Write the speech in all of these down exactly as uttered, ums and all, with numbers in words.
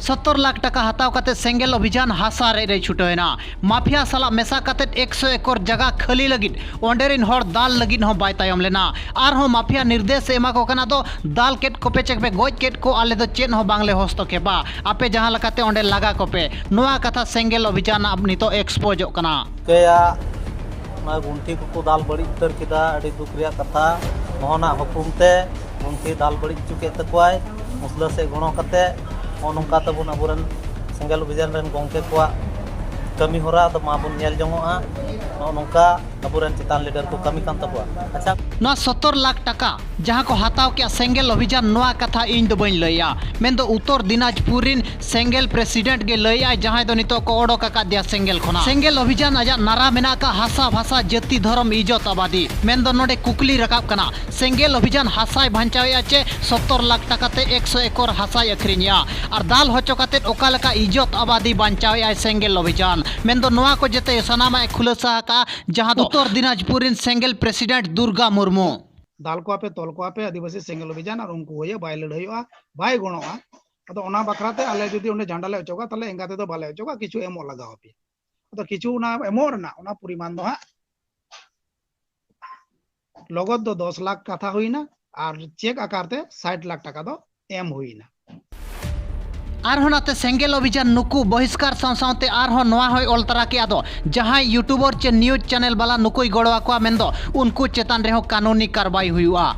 ᱥᱚᱛᱛᱚᱨ ᱞᱟᱠᱷ ᱴᱟᱠᱟ ᱦᱟᱛᱟᱣ ᱠᱟᱛᱮ ᱥᱮᱸᱜᱮᱞ ᱚᱵᱷᱤᱡᱟᱱ ᱦᱟᱥᱟ ᱨᱮᱡ ᱨᱮᱭ ᱪᱷᱩᱴᱟᱹᱣ ᱮᱱᱟ᱾ ᱢᱟᱯᱷᱤᱭᱟ ᱥᱟᱞᱟᱜ ᱢᱮᱥᱟ ᱠᱟᱛᱮ ᱮᱠᱥᱚ ᱮᱠᱚᱨ ᱡᱟᱜᱟ ᱠᱷᱟᱹᱞᱤ ᱞᱟᱹᱜᱤᱫ ᱚᱸᱰᱮ ᱨᱤᱱ ᱦᱚᱲ ᱫᱟᱞ ᱞᱟᱹᱜᱤᱫ ᱦᱚᱸ ᱵᱟᱭ ᱛᱟᱭᱚᱢ ᱞᱮᱱᱟ᱾ ᱟᱨᱦᱚᱸ ᱢᱟᱯᱷᱤᱭᱟ ᱱᱤᱨᱫᱮᱥ ᱮ ᱮᱢᱟ ᱠᱚ ᱠᱟᱱᱟ ᱫᱚ, "ᱫᱟᱞ ᱠᱮᱫ ᱠᱚᱯᱮ ᱪᱮ ᱯᱮ ᱜᱚᱡ ᱠᱮᱫ ᱠᱚ, ᱟᱞᱮ ᱫᱚ ᱪᱮᱫ ᱦᱚᱸ ᱵᱟᱝᱞᱮ ᱦᱚᱥᱛᱚᱠᱷᱮᱯᱟ, ᱟᱯᱮ ᱡᱟᱦᱟᱸ ᱞᱮᱠᱟᱛᱮ ᱚᱸᱰᱮ ᱞᱟᱜᱟ ᱠᱚᱯᱮ᱾" ᱱᱚᱣᱟ ᱠᱟᱛᱷᱟ ᱥᱮᱸᱜᱮᱞ ᱚᱵᱷᱤᱡᱟᱱ ᱟᱵ ᱱᱤᱛᱚᱜ ᱮᱠᱥᱯᱳᱡᱚᱜ ᱠᱟᱱᱟ᱾ ᱪᱤᱠᱟᱹᱭᱟ, ᱚᱱᱟ ᱜᱩᱱᱴᱷᱤ ᱠᱚᱠᱚ ᱫᱟᱞ ᱵᱟᱹᱲᱤᱡ ᱩᱛᱟᱹᱨ ᱠᱮᱫᱟ, ᱟᱹᱰᱤ ᱫᱩᱠ ᱨᱮᱭᱟᱜ ᱠᱟᱛᱷᱟ᱾ ᱢᱚᱦᱚᱱᱟᱜ ᱦᱩᱠᱩᱢ ᱛᱮ ᱜᱩᱱᱴᱷᱤ ᱫᱟᱞ ᱵᱟᱹᱲᱤᱡ ᱦᱚᱪᱚ ᱠᱮᱫ ᱛᱟᱠᱚᱣᱟᱭ, ᱢᱩᱥᱞᱟᱹ ᱥᱮᱫ ᱜᱚᱲᱚ ᱠᱟᱛᱮ᱾ ᱱᱚᱜᱼᱚ ᱱᱚᱝᱠᱟ ᱛᱟᱵᱚᱱ ᱟᱵᱚᱨᱮᱱ ᱥᱮᱸᱜᱮᱞ ᱚᱵᱷᱤᱡᱟᱱ ᱨᱮᱱ ᱜᱚᱢᱠᱮ ᱠᱚᱣᱟᱜ ᱠᱟᱹᱢᱤ ᱦᱚᱨᱟ ᱫᱚ ᱢᱟᱵᱚᱱ ᱧᱮᱞ ᱡᱚᱝᱚᱜᱼᱟ᱾ ᱱᱚᱜᱼᱚ ᱱᱚᱝᱠᱟ ᱟᱵᱚᱨᱮᱱ ᱪᱮᱛᱟᱱ ᱞᱤᱰᱟᱨ ᱠᱚ ᱠᱟᱹᱢᱤ ᱠᱟᱱ ᱛᱟᱵᱚᱣᱟ᱾ ᱟᱪᱪᱷᱟ, ᱱᱚᱣᱟ ᱥᱚᱛᱛᱚᱨ ᱞᱟᱠᱷ ᱴᱟᱠᱟ ᱡᱟᱦᱟᱸ ᱠᱚ ᱦᱟᱛᱟᱣ ᱠᱮᱜᱼᱟ ᱥᱮᱸᱜᱮᱞ ᱚᱵᱷᱤᱡᱟᱱ, ᱱᱚᱣᱟ ᱠᱟᱛᱷᱟ ᱤᱧ ᱫᱚ ᱵᱟᱹᱧ ᱞᱟᱹᱭᱟ, ᱢᱮᱱᱫᱚ ᱩᱛᱛᱚᱨ ᱫᱤᱱᱟᱡᱽᱯᱩᱨ ᱨᱤᱱ ᱥᱮᱸᱜᱮᱞ ᱯᱨᱮᱥᱤᱰᱮᱱᱴ ᱜᱮ ᱞᱟᱹᱭᱮᱜᱼᱟᱭ, ᱡᱟᱦᱟᱸᱭ ᱫᱚ ᱱᱤᱛᱚᱜ ᱠᱚ ᱚᱰᱚᱠ ᱟᱠᱟᱫᱮᱭᱟ ᱥᱮᱸᱜᱮᱞ ᱠᱷᱚᱱᱟᱜ᱾ ᱥᱮᱸᱜᱮᱞ ᱚᱵᱷᱤᱡᱟᱱ ᱟᱡᱟᱜ ᱱᱟᱨᱟ ᱢᱮᱱᱟᱜ ᱟᱠᱟᱫ ᱦᱟᱥᱟ, ᱵᱷᱟᱥᱟ, ᱡᱟᱹᱛᱤ, ᱫᱷᱚᱨᱚᱢ, ᱤᱡᱚᱛ, ᱟᱵᱟᱫᱤ᱾ ᱢᱮᱱᱫᱚ ᱱᱚᱰᱮ ᱠᱩᱠᱞᱤ ᱨᱟᱠᱟᱵ ᱠᱟᱱᱟ, ᱥᱮᱸᱜᱮᱞ ᱚᱵᱷᱤᱡᱟᱱ ᱦᱟᱥᱟᱭ ᱵᱟᱧᱪᱟᱣᱮᱜᱼᱟ ᱪᱮ ᱥᱚᱛᱛᱚᱨ ᱞᱟᱠᱷ ᱴᱟᱠᱟ ᱛᱮ ᱮᱠᱥᱚ ᱮᱠᱚᱨ ᱦᱟᱥᱟᱭ ᱟᱹᱠᱷᱨᱤᱧᱮᱜᱼᱟ? ᱟᱨ ᱫᱟᱞ ᱦᱚᱪᱚ ᱠᱟᱛᱮ ᱚᱠᱟ ᱞᱮᱠᱟ ᱤᱡᱚᱛ ᱟᱵᱟᱫᱤ ᱵᱟᱧᱪᱟᱣᱮᱜᱼᱟᱭ ᱥᱮᱸᱜᱮᱞ ᱚᱵᱷᱤᱡᱟᱱ? ᱢᱮᱱᱫᱚ ᱱᱚᱣᱟ ᱠᱚ ᱡᱮᱛᱮ ᱥᱟᱱᱟᱢᱟᱜ ᱮ ᱠᱷᱩᱞᱟᱹᱥᱟ ᱟᱠᱟᱫᱼᱟ, ᱡᱟᱦᱟᱸ ᱫᱚ ᱩᱛᱛᱚᱨ ᱫᱤᱱᱟᱡᱽᱯᱩᱨ ᱨᱤᱱ ᱥᱮᱸᱜᱮᱞ ᱯᱨᱮᱥᱤᱰᱮᱱᱴ ᱫᱩᱨᱜᱟ ᱢᱩᱨᱢᱩ᱾ ᱫᱟᱞ ᱠᱚᱣᱟ ᱯᱮ, ᱛᱚᱞ ᱠᱚᱣᱟ ᱯᱮ ᱟᱹᱫᱤᱵᱟᱹᱥᱤ ᱥᱮᱸᱜᱮᱞ ᱚᱵᱷᱤᱡᱟᱱ, ᱟᱨ ᱩᱱᱠᱩ ᱦᱚᱭᱮ ᱵᱟᱭ ᱞᱟᱹᱲᱦᱟᱹᱭᱚᱜᱼᱟ, ᱵᱟᱭ ᱜᱚᱲᱚᱜᱼᱟ᱾ ᱟᱫᱚ ᱚᱱᱟ ᱵᱟᱠᱷᱨᱟ ᱛᱮ ᱟᱞᱮ ᱡᱩᱫᱤ ᱚᱸᱰᱮ ᱡᱷᱟᱱᱰᱟ ᱞᱮ ᱚᱪᱚᱜᱟ, ᱛᱟᱦᱞᱮ ᱮᱸᱜᱟ ᱛᱮᱫᱚ ᱵᱟᱞᱮ ᱚᱪᱚᱜᱟ, ᱠᱤᱪᱷᱩ ᱮᱢᱚᱜ ᱞᱟᱜᱟᱣ ᱟᱯᱮᱭᱟ᱾ ᱟᱫᱚ ᱠᱤᱪᱷᱩ ᱚᱱᱟ ᱮᱢᱚᱜ ᱨᱮᱱᱟᱜ ᱚᱱᱟ ᱯᱚᱨᱤᱢᱟᱱ ᱫᱚ ᱦᱟᱸᱜ ᱞᱚᱜᱚᱫ ᱫᱚ ᱫᱚᱥ ᱞᱟᱠᱷ ᱠᱟᱛᱷᱟ ᱦᱩᱭᱱᱟ, ᱟᱨ ᱪᱮᱠ ᱟᱠᱟᱨ ᱛᱮ ᱥᱟᱴ ᱞᱟᱠᱷ ᱴᱟᱠᱟ ᱫᱚ ᱮᱢ ᱦᱩᱭᱱᱟ᱾ ᱟᱨᱦᱚᱸ ᱱᱟᱛᱮ ᱥᱮᱸᱜᱮᱞ ᱚᱵᱷᱤᱡᱟᱱ ᱱᱩᱠᱩ ᱵᱚᱦᱤᱥᱠᱟᱨ ᱥᱟᱶ ᱥᱟᱶᱛᱮ ᱟᱨᱦᱚᱸ ᱱᱚᱣᱟ ᱦᱚᱸᱭ ᱚᱞ ᱛᱟᱨᱟ ᱠᱮᱜᱼᱟ ᱫᱚ, ᱡᱟᱦᱟᱸᱭ ᱭᱩᱴᱩᱵᱚᱨ ᱪᱮ ᱱᱤᱭᱩᱡᱽ ᱪᱮᱱᱮᱞ ᱵᱟᱞᱟ ᱱᱩᱠᱩᱭ ᱜᱚᱲᱚ ᱟᱠᱚᱣᱟ ᱢᱮᱱᱫᱚ, ᱩᱱᱠᱩ ᱪᱮᱛᱟᱱ ᱨᱮᱦᱚᱸ ᱠᱟᱹᱱᱩᱱᱤ ᱠᱟᱨᱵᱟᱭ ᱦᱩᱭᱩᱜᱼᱟ᱾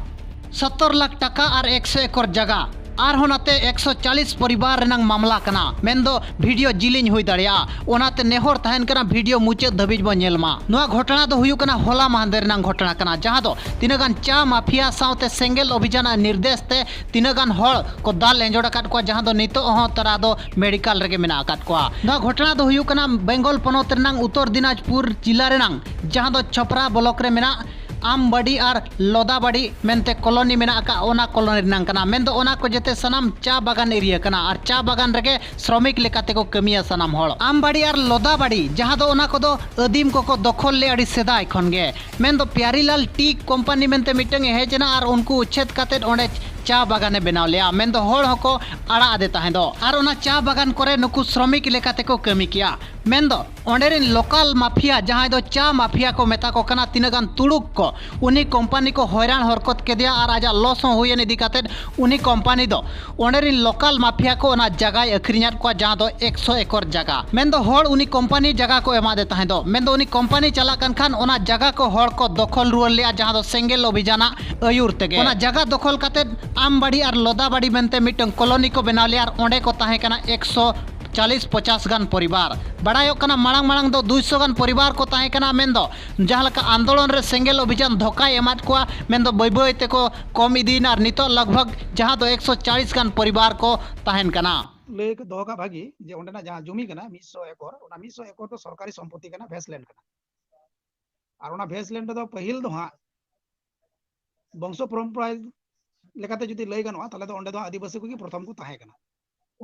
ᱥᱚᱛᱛᱚᱨ ᱞᱟᱠᱷ ᱴᱟᱠᱟ ᱟᱨ ᱮᱠᱥᱚ ᱮᱠᱚᱨ ᱡᱟᱜᱟ, ᱟᱨᱦᱚᱸ ᱱᱟᱛᱮ ᱮᱠᱥᱚ ᱪᱟᱞᱤᱥ ᱯᱚᱨᱤᱵᱟᱨ ᱨᱮᱱᱟᱝ ᱢᱟᱢᱞᱟ ᱠᱟᱱᱟ, ᱢᱮᱱᱫᱚ ᱵᱷᱤᱰᱤᱭᱳ ᱡᱤᱞᱤᱧ ᱦᱩᱭ ᱫᱟᱲᱮᱭᱟᱜᱼᱟ᱾ ᱚᱱᱟᱛᱮ ᱱᱮᱦᱚᱨ ᱛᱟᱦᱮᱱ ᱠᱟᱱᱟ ᱵᱷᱤᱰᱤᱭᱳ ᱢᱩᱪᱟᱹᱫ ᱫᱷᱟᱹᱵᱤᱡ ᱵᱚ ᱧᱮᱞ ᱢᱟ᱾ ᱱᱚᱣᱟ ᱜᱷᱚᱴᱚᱱᱟ ᱫᱚ ᱦᱩᱭᱩᱜ ᱠᱟᱱᱟ ᱦᱚᱞᱟ ᱢᱟᱦᱫᱮᱨ ᱨᱮᱱᱟᱝ ᱜᱷᱚᱴᱚᱱᱟ ᱠᱟᱱᱟ, ᱡᱟᱦᱟᱸ ᱫᱚ ᱛᱤᱱᱟᱹᱜ ᱜᱟᱱ ᱪᱟ ᱢᱟᱯᱷᱤᱭᱟ ᱥᱟᱶᱛᱮ ᱥᱮᱸᱜᱮᱞ ᱚᱵᱷᱤᱡᱟᱱ ᱟᱜ ᱱᱤᱨᱫᱮᱥ ᱛᱮ ᱛᱤᱱᱟᱹᱜ ᱜᱟᱱ ᱦᱚᱲ ᱠᱚ ᱫᱟᱞ ᱮᱸᱡᱚᱲ ᱟᱠᱟᱫ ᱠᱚᱣᱟ, ᱡᱟᱦᱟᱸ ᱫᱚ ᱱᱤᱛᱚᱜ ᱦᱚᱸ ᱛᱟᱨᱟ ᱫᱚ ᱢᱮᱰᱤᱠᱟᱞ ᱨᱮᱜᱮ ᱢᱮᱱᱟᱜ ᱟᱠᱟᱫ ᱠᱚᱣᱟ᱾ ᱱᱚᱣᱟ ᱜᱷᱚᱴᱚᱱᱟ ᱫᱚ ᱦᱩᱭᱩᱜ ᱠᱟᱱᱟ ᱵᱮᱝᱜᱚᱞ ᱯᱚᱱᱚᱛ ᱨᱮᱱᱟᱝ ᱩᱛᱛᱚᱨ ᱫᱤᱱᱟᱡᱽᱯᱩᱨ ᱡᱤᱞᱟ ᱨᱮᱱᱟᱝ, ᱡᱟᱦᱟᱸ ᱫᱚ ᱪᱷᱚᱯᱨᱟ ᱵᱞᱚᱠ ᱨᱮ ᱢᱮᱱᱟᱜ ᱟᱢᱵᱟᱲᱤ ᱟᱨ ᱞᱚᱫᱟᱵᱟᱲᱤ ᱢᱮᱱᱛᱮ ᱠᱚᱞᱚᱱᱤ ᱢᱮᱱᱟᱜ ᱟᱠᱟᱫ, ᱚᱱᱟ ᱠᱚᱞᱚᱱᱤ ᱨᱮᱱᱟᱝ ᱠᱟᱱᱟ᱾ ᱢᱮᱱᱫᱚ ᱚᱱᱟ ᱠᱚ ᱡᱮᱛᱮ ᱥᱟᱱᱟᱢ ᱪᱟ ᱵᱟᱜᱟᱱ ᱮᱨᱤᱭᱟ ᱠᱟᱱᱟ ᱟᱨ ᱪᱟ ᱵᱟᱜᱟᱱ ᱨᱮᱜᱮ ᱥᱨᱚᱢᱤᱠ ᱞᱮᱠᱟ ᱛᱮᱠᱚ ᱠᱟᱹᱢᱤᱭᱟ ᱥᱟᱱᱟᱢ ᱦᱚᱲ᱾ ᱟᱢᱵᱟᱲᱤ ᱟᱨ ᱞᱚᱫᱟᱵᱟᱲᱤ, ᱡᱟᱦᱟᱸ ᱫᱚ ᱚᱱᱟ ᱠᱚᱫᱚ ᱟᱹᱫᱤᱢ ᱠᱚᱠᱚ ᱫᱚᱠᱷᱚᱞ ᱞᱮᱫ ᱟᱹᱰᱤ ᱥᱮᱫᱟᱭ ᱠᱷᱚᱱ ᱜᱮ᱾ ᱢᱮᱱᱫᱚ ᱯᱭᱟᱨᱤᱞᱟᱞ ᱴᱤ ᱠᱳᱢᱯᱟᱱᱤ ᱢᱮᱱᱛᱮ ᱢᱤᱫᱴᱟᱝ ᱮ ᱦᱮᱡ ᱮᱱᱟ ᱟᱨ ᱩᱱᱠᱩ ᱩᱪᱪᱷᱮᱫ ᱠᱟᱛᱮᱫ ᱚᱸᱰᱮ ᱪᱟ ᱵᱟᱜᱟᱱᱮ ᱵᱮᱱᱟᱣ ᱞᱮᱜᱼᱟ, ᱢᱮᱱᱫᱚ ᱦᱚᱲ ᱦᱚᱸᱠᱚ ᱟᱲᱟᱜ ᱟᱫᱮ ᱛᱟᱦᱮᱸ ᱫᱚ᱾ ᱟᱨ ᱚᱱᱟ ᱪᱟ ᱵᱟᱜᱟᱱ ᱠᱚᱨᱮ ᱱᱩᱠᱩ ᱥᱨᱚᱢᱤᱠ ᱞᱮᱠᱟ ᱛᱮᱠᱚ ᱠᱟᱹᱢᱤ ᱠᱮᱜᱼᱟ᱾ ᱢᱮᱱᱫᱚ ᱚᱸᱰᱮ ᱨᱤᱱ ᱞᱳᱠᱟᱞ ᱢᱟᱯᱷᱤᱭᱟ, ᱡᱟᱦᱟᱸᱭ ᱫᱚ ᱪᱟ ᱢᱟᱯᱷᱤᱭᱟ ᱠᱚ ᱢᱮᱛᱟ ᱠᱚ ᱠᱟᱱᱟ, ᱛᱤᱱᱟᱹᱜ ᱜᱟᱱ ᱛᱩᱲᱩᱠ ᱠᱚ, ᱩᱱᱤ ᱠᱳᱢᱯᱟᱱᱤ ᱠᱚ ᱦᱚᱭᱨᱟᱱ ᱦᱚᱨᱠᱚᱛ ᱠᱮᱫᱮᱭᱟ ᱟᱨ ᱟᱡᱟᱜ ᱞᱚᱥ ᱦᱚᱸ ᱦᱩᱭᱮᱱ ᱤᱫᱤ ᱠᱟᱛᱮᱫ ᱩᱱᱤ ᱠᱳᱢᱯᱟᱱᱤ ᱫᱚ ᱚᱸᱰᱮ ᱨᱤᱱ ᱞᱳᱠᱟᱞ ᱢᱟᱯᱷᱤᱭᱟ ᱠᱚ ᱚᱱᱟ ᱡᱟᱜᱟᱭ ᱟᱹᱠᱷᱨᱤᱧᱟᱫ ᱠᱚᱣᱟ, ᱡᱟᱦᱟᱸ ᱫᱚ ᱮᱠᱥᱚ ᱮᱠᱚᱨ ᱡᱟᱜᱟ᱾ ᱢᱮᱱᱫᱚ ᱦᱚᱲ ᱩᱱᱤ ᱠᱳᱢᱯᱟᱱᱤ ᱡᱟᱜᱟ ᱠᱚ ᱮᱢᱟᱫᱮ ᱛᱟᱦᱮᱸ ᱫᱚ᱾ ᱢᱮᱱᱫᱚ ᱩᱱᱤ ᱠᱳᱢᱯᱟᱱᱤ ᱪᱟᱞᱟᱜ ᱠᱟᱱ ᱠᱷᱟᱱ ᱚᱱᱟ ᱡᱟᱜᱟ ᱠᱚ ᱦᱚᱲ ᱠᱚ ᱫᱚᱠᱷᱚᱞ ᱨᱩᱣᱟᱹᱲ ᱞᱮᱜᱼᱟ, ᱡᱟᱦᱟᱸ ᱫᱚ ᱥᱮᱸᱜᱮᱞ ᱚᱵᱷᱤᱡᱟᱱᱟᱜ ᱟᱹᱭᱩᱨ ᱛᱮᱜᱮ᱾ ᱚᱱᱟ ᱡᱟᱜᱟ ᱫᱚᱠᱷᱚᱞ ᱠᱟᱛᱮᱫ ᱟᱢᱵᱟᱲᱤ ᱟᱨ ᱞᱚᱫᱟᱵᱟᱲᱤ ᱢᱮᱱᱛᱮ ᱢᱤᱫᱴᱟᱝ ᱠᱚᱞᱚᱱᱤ ᱠᱚ ᱵᱮᱱᱟᱣ ᱞᱮᱜᱼᱟ ᱟᱨ ᱚᱸᱰᱮ ᱠᱚ ᱛᱟᱦᱮᱸ ᱠᱟᱱᱟ ᱮᱠᱥᱚ ᱪᱟᱞᱤᱥ ᱯᱚᱪᱟᱥ ᱜᱟᱱ ᱯᱚᱨᱤᱵᱟᱨ᱾ ᱵᱟᱲᱟᱭᱚᱜ ᱠᱟᱱᱟ ᱢᱟᱲᱟᱝ ᱢᱟᱲᱟᱝ ᱫᱚ ᱫᱩᱭᱥᱚ ᱜᱟᱱ ᱯᱚᱨᱤᱵᱟᱨ ᱠᱚ ᱛᱟᱦᱮᱸ ᱠᱟᱱᱟ, ᱢᱮᱱᱫᱚ ᱡᱟᱦᱟᱸ ᱞᱮᱠᱟ ᱟᱱᱫᱳᱞᱚᱱ ᱨᱮ ᱥᱮᱸᱜᱮᱞ ᱚᱵᱷᱤᱡᱟᱱ ᱫᱷᱳᱠᱟᱭ ᱮᱢᱟᱫ ᱠᱚᱣᱟ, ᱢᱮᱱᱫᱚ ᱵᱟᱹᱭ ᱵᱟᱹᱭ ᱛᱮᱠᱚ ᱠᱚᱢ ᱤᱫᱤᱭᱮᱱᱟ ᱟᱨ ᱱᱤᱛᱚᱜ ᱞᱟᱜᱽ ᱵᱷᱟᱜᱽ ᱡᱟᱦᱟᱸ ᱫᱚ ᱮᱠᱥᱚ ᱪᱟᱞᱤᱥ ᱜᱟᱱ ᱯᱚᱨᱤᱵᱟᱨ ᱠᱚ ᱛᱟᱦᱮᱱ ᱠᱟᱱᱟ᱾ ᱞᱟᱹᱭ ᱫᱚᱦᱚ ᱠᱟᱜ ᱵᱷᱟᱹᱜᱤ ᱡᱮ ᱚᱸᱰᱮᱱᱟᱜ ᱡᱟᱦᱟᱸ ᱡᱩᱢᱤ ᱠᱟᱱᱟ ᱢᱤᱫᱥᱚ ᱮᱠᱚᱨ, ᱚᱱᱟ ᱢᱤᱫᱥᱚ ᱮᱠᱚᱨ ᱫᱚ ᱥᱚᱨᱠᱟᱨᱤ ᱥᱚᱢᱯᱚᱛᱤ ᱠᱟᱱᱟ, ᱵᱷᱮᱥᱴ ᱞᱮᱱᱰ ᱠᱟᱱᱟ᱾ ᱟᱨ ᱚᱱᱟ ᱵᱷᱮᱥᱴ ᱞᱮᱱᱰ ᱨᱮᱫᱚ ᱯᱟᱹᱦᱤᱞ ᱫᱚ ᱦᱟᱸᱜ ᱵᱚᱝᱥᱚ ᱯᱚᱨᱚᱢᱯᱚᱨᱟ ᱞᱮᱠᱟᱛᱮ ᱡᱩᱫᱤ ᱞᱟᱹᱭ ᱜᱟᱱᱚᱜᱼᱟ, ᱛᱟᱦᱚᱞᱮ ᱫᱚ ᱚᱸᱰᱮ ᱫᱚ ᱟᱹᱫᱤᱵᱟᱹᱥᱤ ᱠᱚᱜᱮ ᱯᱨᱚᱛᱷᱚᱢ ᱠᱚ ᱛᱟᱦᱮᱸ ᱠᱟᱱᱟ᱾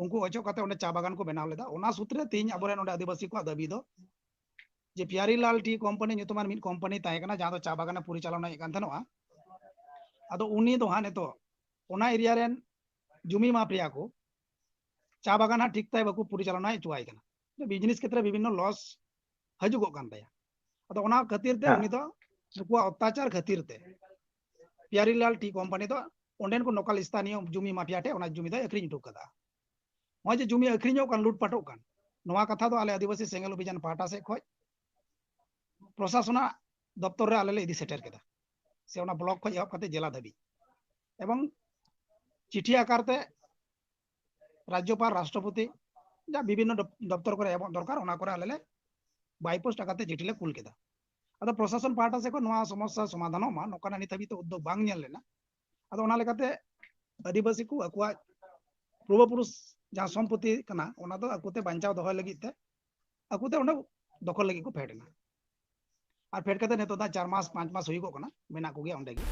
ᱩᱱᱠᱩ ᱚᱪᱚᱜ ᱠᱟᱛᱮ ᱚᱸᱰᱮ ᱪᱟ ᱵᱟᱜᱟᱱ ᱠᱚ ᱵᱮᱱᱟᱣ ᱞᱮᱫᱟ᱾ ᱚᱱᱟ ᱥᱩᱛᱨᱮ ᱛᱮᱦᱤᱧ ᱟᱵᱚᱨᱮᱱ ᱚᱸᱰᱮ ᱟᱹᱫᱤᱵᱟᱹᱥᱤ ᱠᱚᱣᱟᱜ ᱫᱟᱹᱵᱤ ᱫᱚ ᱡᱮ ᱯᱤᱭᱟᱨᱤ ᱞᱟᱞ ᱴᱤ ᱠᱳᱢᱯᱟᱱᱤ ᱧᱩᱛᱩᱢᱟᱱ ᱢᱤᱫ ᱠᱳᱢᱯᱟᱱᱤ ᱛᱟᱦᱮᱸ ᱠᱟᱱᱟ, ᱡᱟᱦᱟᱸ ᱫᱚ ᱪᱟ ᱵᱟᱜᱟᱱᱮ ᱯᱚᱨᱤᱪᱟᱞᱚᱱᱟᱭᱮᱫ ᱠᱟᱱ ᱛᱟᱦᱮᱱᱚᱜᱼᱟ᱾ ᱟᱫᱚ ᱩᱱᱤ ᱫᱚ ᱦᱟᱸᱜ ᱱᱤᱛᱚᱜ ᱚᱱᱟ ᱮᱨᱤᱭᱟ ᱨᱮᱱ ᱡᱩᱢᱤ ᱢᱟᱯᱷᱤᱭᱟ ᱠᱚ ᱪᱟ ᱵᱟᱜᱟᱱ ᱦᱟᱸᱜ ᱴᱷᱤᱠ ᱛᱟᱭ ᱵᱟᱠᱚ ᱯᱚᱨᱤᱪᱟᱞᱚᱱᱟ ᱦᱚᱪᱚᱣᱟᱭ ᱠᱟᱱᱟ᱾ ᱵᱤᱡᱽᱱᱮᱥ ᱠᱷᱮᱛᱨᱮ ᱵᱤᱵᱷᱤᱱᱱᱚ ᱞᱚᱥ ᱦᱤᱡᱩᱜᱚᱜ ᱠᱟᱱ ᱛᱟᱭᱟ᱾ ᱟᱫᱚ ᱚᱱᱟ ᱠᱷᱟᱹᱛᱤᱨ ᱛᱮ ᱦᱮᱸ᱾ ᱩᱱᱤ ᱫᱚ ᱱᱩᱠᱩᱣᱟᱜ ᱚᱛᱛᱟᱪᱟᱨ ᱠᱷᱟᱹᱛᱤᱨ ᱛᱮ ᱯᱤᱭᱟᱨᱤ ᱞᱟᱞ ᱴᱤ ᱠᱳᱢᱯᱟᱱᱤ ᱫᱚ ᱚᱸᱰᱮᱱ ᱠᱚ ᱱᱚᱠᱟᱞ ᱥᱛᱷᱟᱱᱤᱭᱚ ᱡᱩᱢᱤ ᱢᱟᱯᱷᱤᱭᱟ ᱴᱷᱮᱱ ᱚᱱᱟ ᱡᱩᱢᱤ ᱫᱚᱭ ᱟᱹᱠᱷᱨᱤᱧ ᱦᱚᱴᱚ ᱠᱟᱫᱟ᱾ ᱱᱚᱜᱼᱚᱭ ᱡᱮ ᱡᱩᱢᱤ ᱟᱹᱠᱷᱨᱤᱧᱚᱜ ᱠᱟᱱ, ᱞᱩᱴᱯᱟᱴᱚᱜ ᱠᱟᱱ, ᱱᱚᱣᱟ ᱠᱟᱛᱷᱟ ᱫᱚ ᱟᱞᱮ ᱟᱹᱫᱤᱵᱟᱹᱥᱤ ᱥᱮᱸᱜᱮᱞ ᱚᱵᱷᱤᱡᱟᱱ ᱯᱟᱦᱴᱟ ᱥᱮᱫ ᱠᱷᱚᱱ ᱯᱨᱚᱥᱟᱥᱚᱱᱟᱜ ᱫᱚᱯᱛᱚᱨ ᱨᱮ ᱟᱞᱮ ᱞᱮ ᱤᱫᱤ ᱥᱮᱴᱮᱨ ᱠᱮᱫᱟ, ᱥᱮ ᱚᱱᱟ ᱵᱞᱚᱠ ᱠᱷᱚᱱ ᱮᱦᱚᱵ ᱠᱟᱛᱮ ᱡᱮᱞᱟ ᱫᱷᱟᱹᱵᱤᱡ, ᱮᱵᱚᱝ ᱪᱤᱴᱷᱤ ᱟᱠᱟᱨ ᱛᱮ ᱨᱟᱡᱽᱡᱚᱯᱟᱞ, ᱨᱟᱥᱴᱨᱚᱯᱚᱛᱤ, ᱡᱟ ᱵᱤᱵᱷᱤᱱᱱᱚ ᱫᱚᱯ-, ᱫᱚᱯᱛᱚᱨ ᱠᱚᱨᱮ ᱮᱢᱚᱜ ᱫᱚᱨᱠᱟᱨ, ᱚᱱᱟ ᱠᱚᱨᱮ ᱟᱞᱮ ᱞᱮ ᱵᱟᱭ ᱯᱳᱥᱴ ᱟᱠᱟᱛᱮ ᱪᱤᱴᱷᱤ ᱞᱮ ᱠᱩᱞ ᱠᱮᱫᱟ᱾ ᱟᱫᱚ ᱯᱨᱚᱥᱟᱥᱚᱱ ᱯᱟᱦᱴᱟ ᱥᱮᱫ ᱠᱷᱚᱱ ᱱᱚᱣᱟ ᱥᱚᱢᱚᱥᱥᱟ ᱥᱚᱢᱟᱫᱷᱟᱱᱚᱜ ᱢᱟ, ᱱᱚᱝᱠᱟᱱᱟᱜ ᱱᱤᱛ ᱦᱟᱹᱵᱤᱡ ᱛᱮ ᱩᱫᱽᱫᱳᱜᱽ ᱵᱟᱝ ᱧᱮᱞ ᱞᱮᱱᱟ᱾ ᱟᱫᱚ ᱚᱱᱟ ᱞᱮᱠᱟᱛᱮ ᱟᱹᱫᱤᱵᱟᱹᱥᱤ ᱠᱚ ᱟᱠᱚᱣᱟᱜ ᱯᱩᱨᱵᱚ ᱯᱩᱨᱩᱥ ᱡᱟᱦᱟᱸ ᱥᱚᱢᱯᱚᱛᱤ ᱠᱟᱱᱟ, ᱚᱱᱟ ᱫᱚ ᱟᱠᱚᱛᱮ ᱵᱟᱧᱪᱟᱣ ᱫᱚᱦᱚᱭ ᱞᱟᱹᱜᱤᱫ ᱛᱮ ᱟᱠᱚᱛᱮ ᱚᱸᱰᱮ ᱫᱚᱠᱷᱚᱞ ᱞᱟᱹᱜᱤᱫ ᱠᱚ ᱯᱷᱮᱰ ᱮᱱᱟ᱾ ᱟᱨ ᱯᱷᱮᱰ ᱠᱟᱛᱮ ᱱᱤᱛᱚᱜ ᱫᱚ ᱪᱟᱨ ᱢᱟᱥ, ᱯᱟᱸᱪ ᱢᱟᱥ ᱦᱩᱭᱩᱜᱚᱜ ᱠᱟᱱᱟ, ᱢᱮᱱᱟᱜ ᱠᱚᱜᱮᱭᱟ ᱚᱸᱰᱮ ᱜᱮ᱾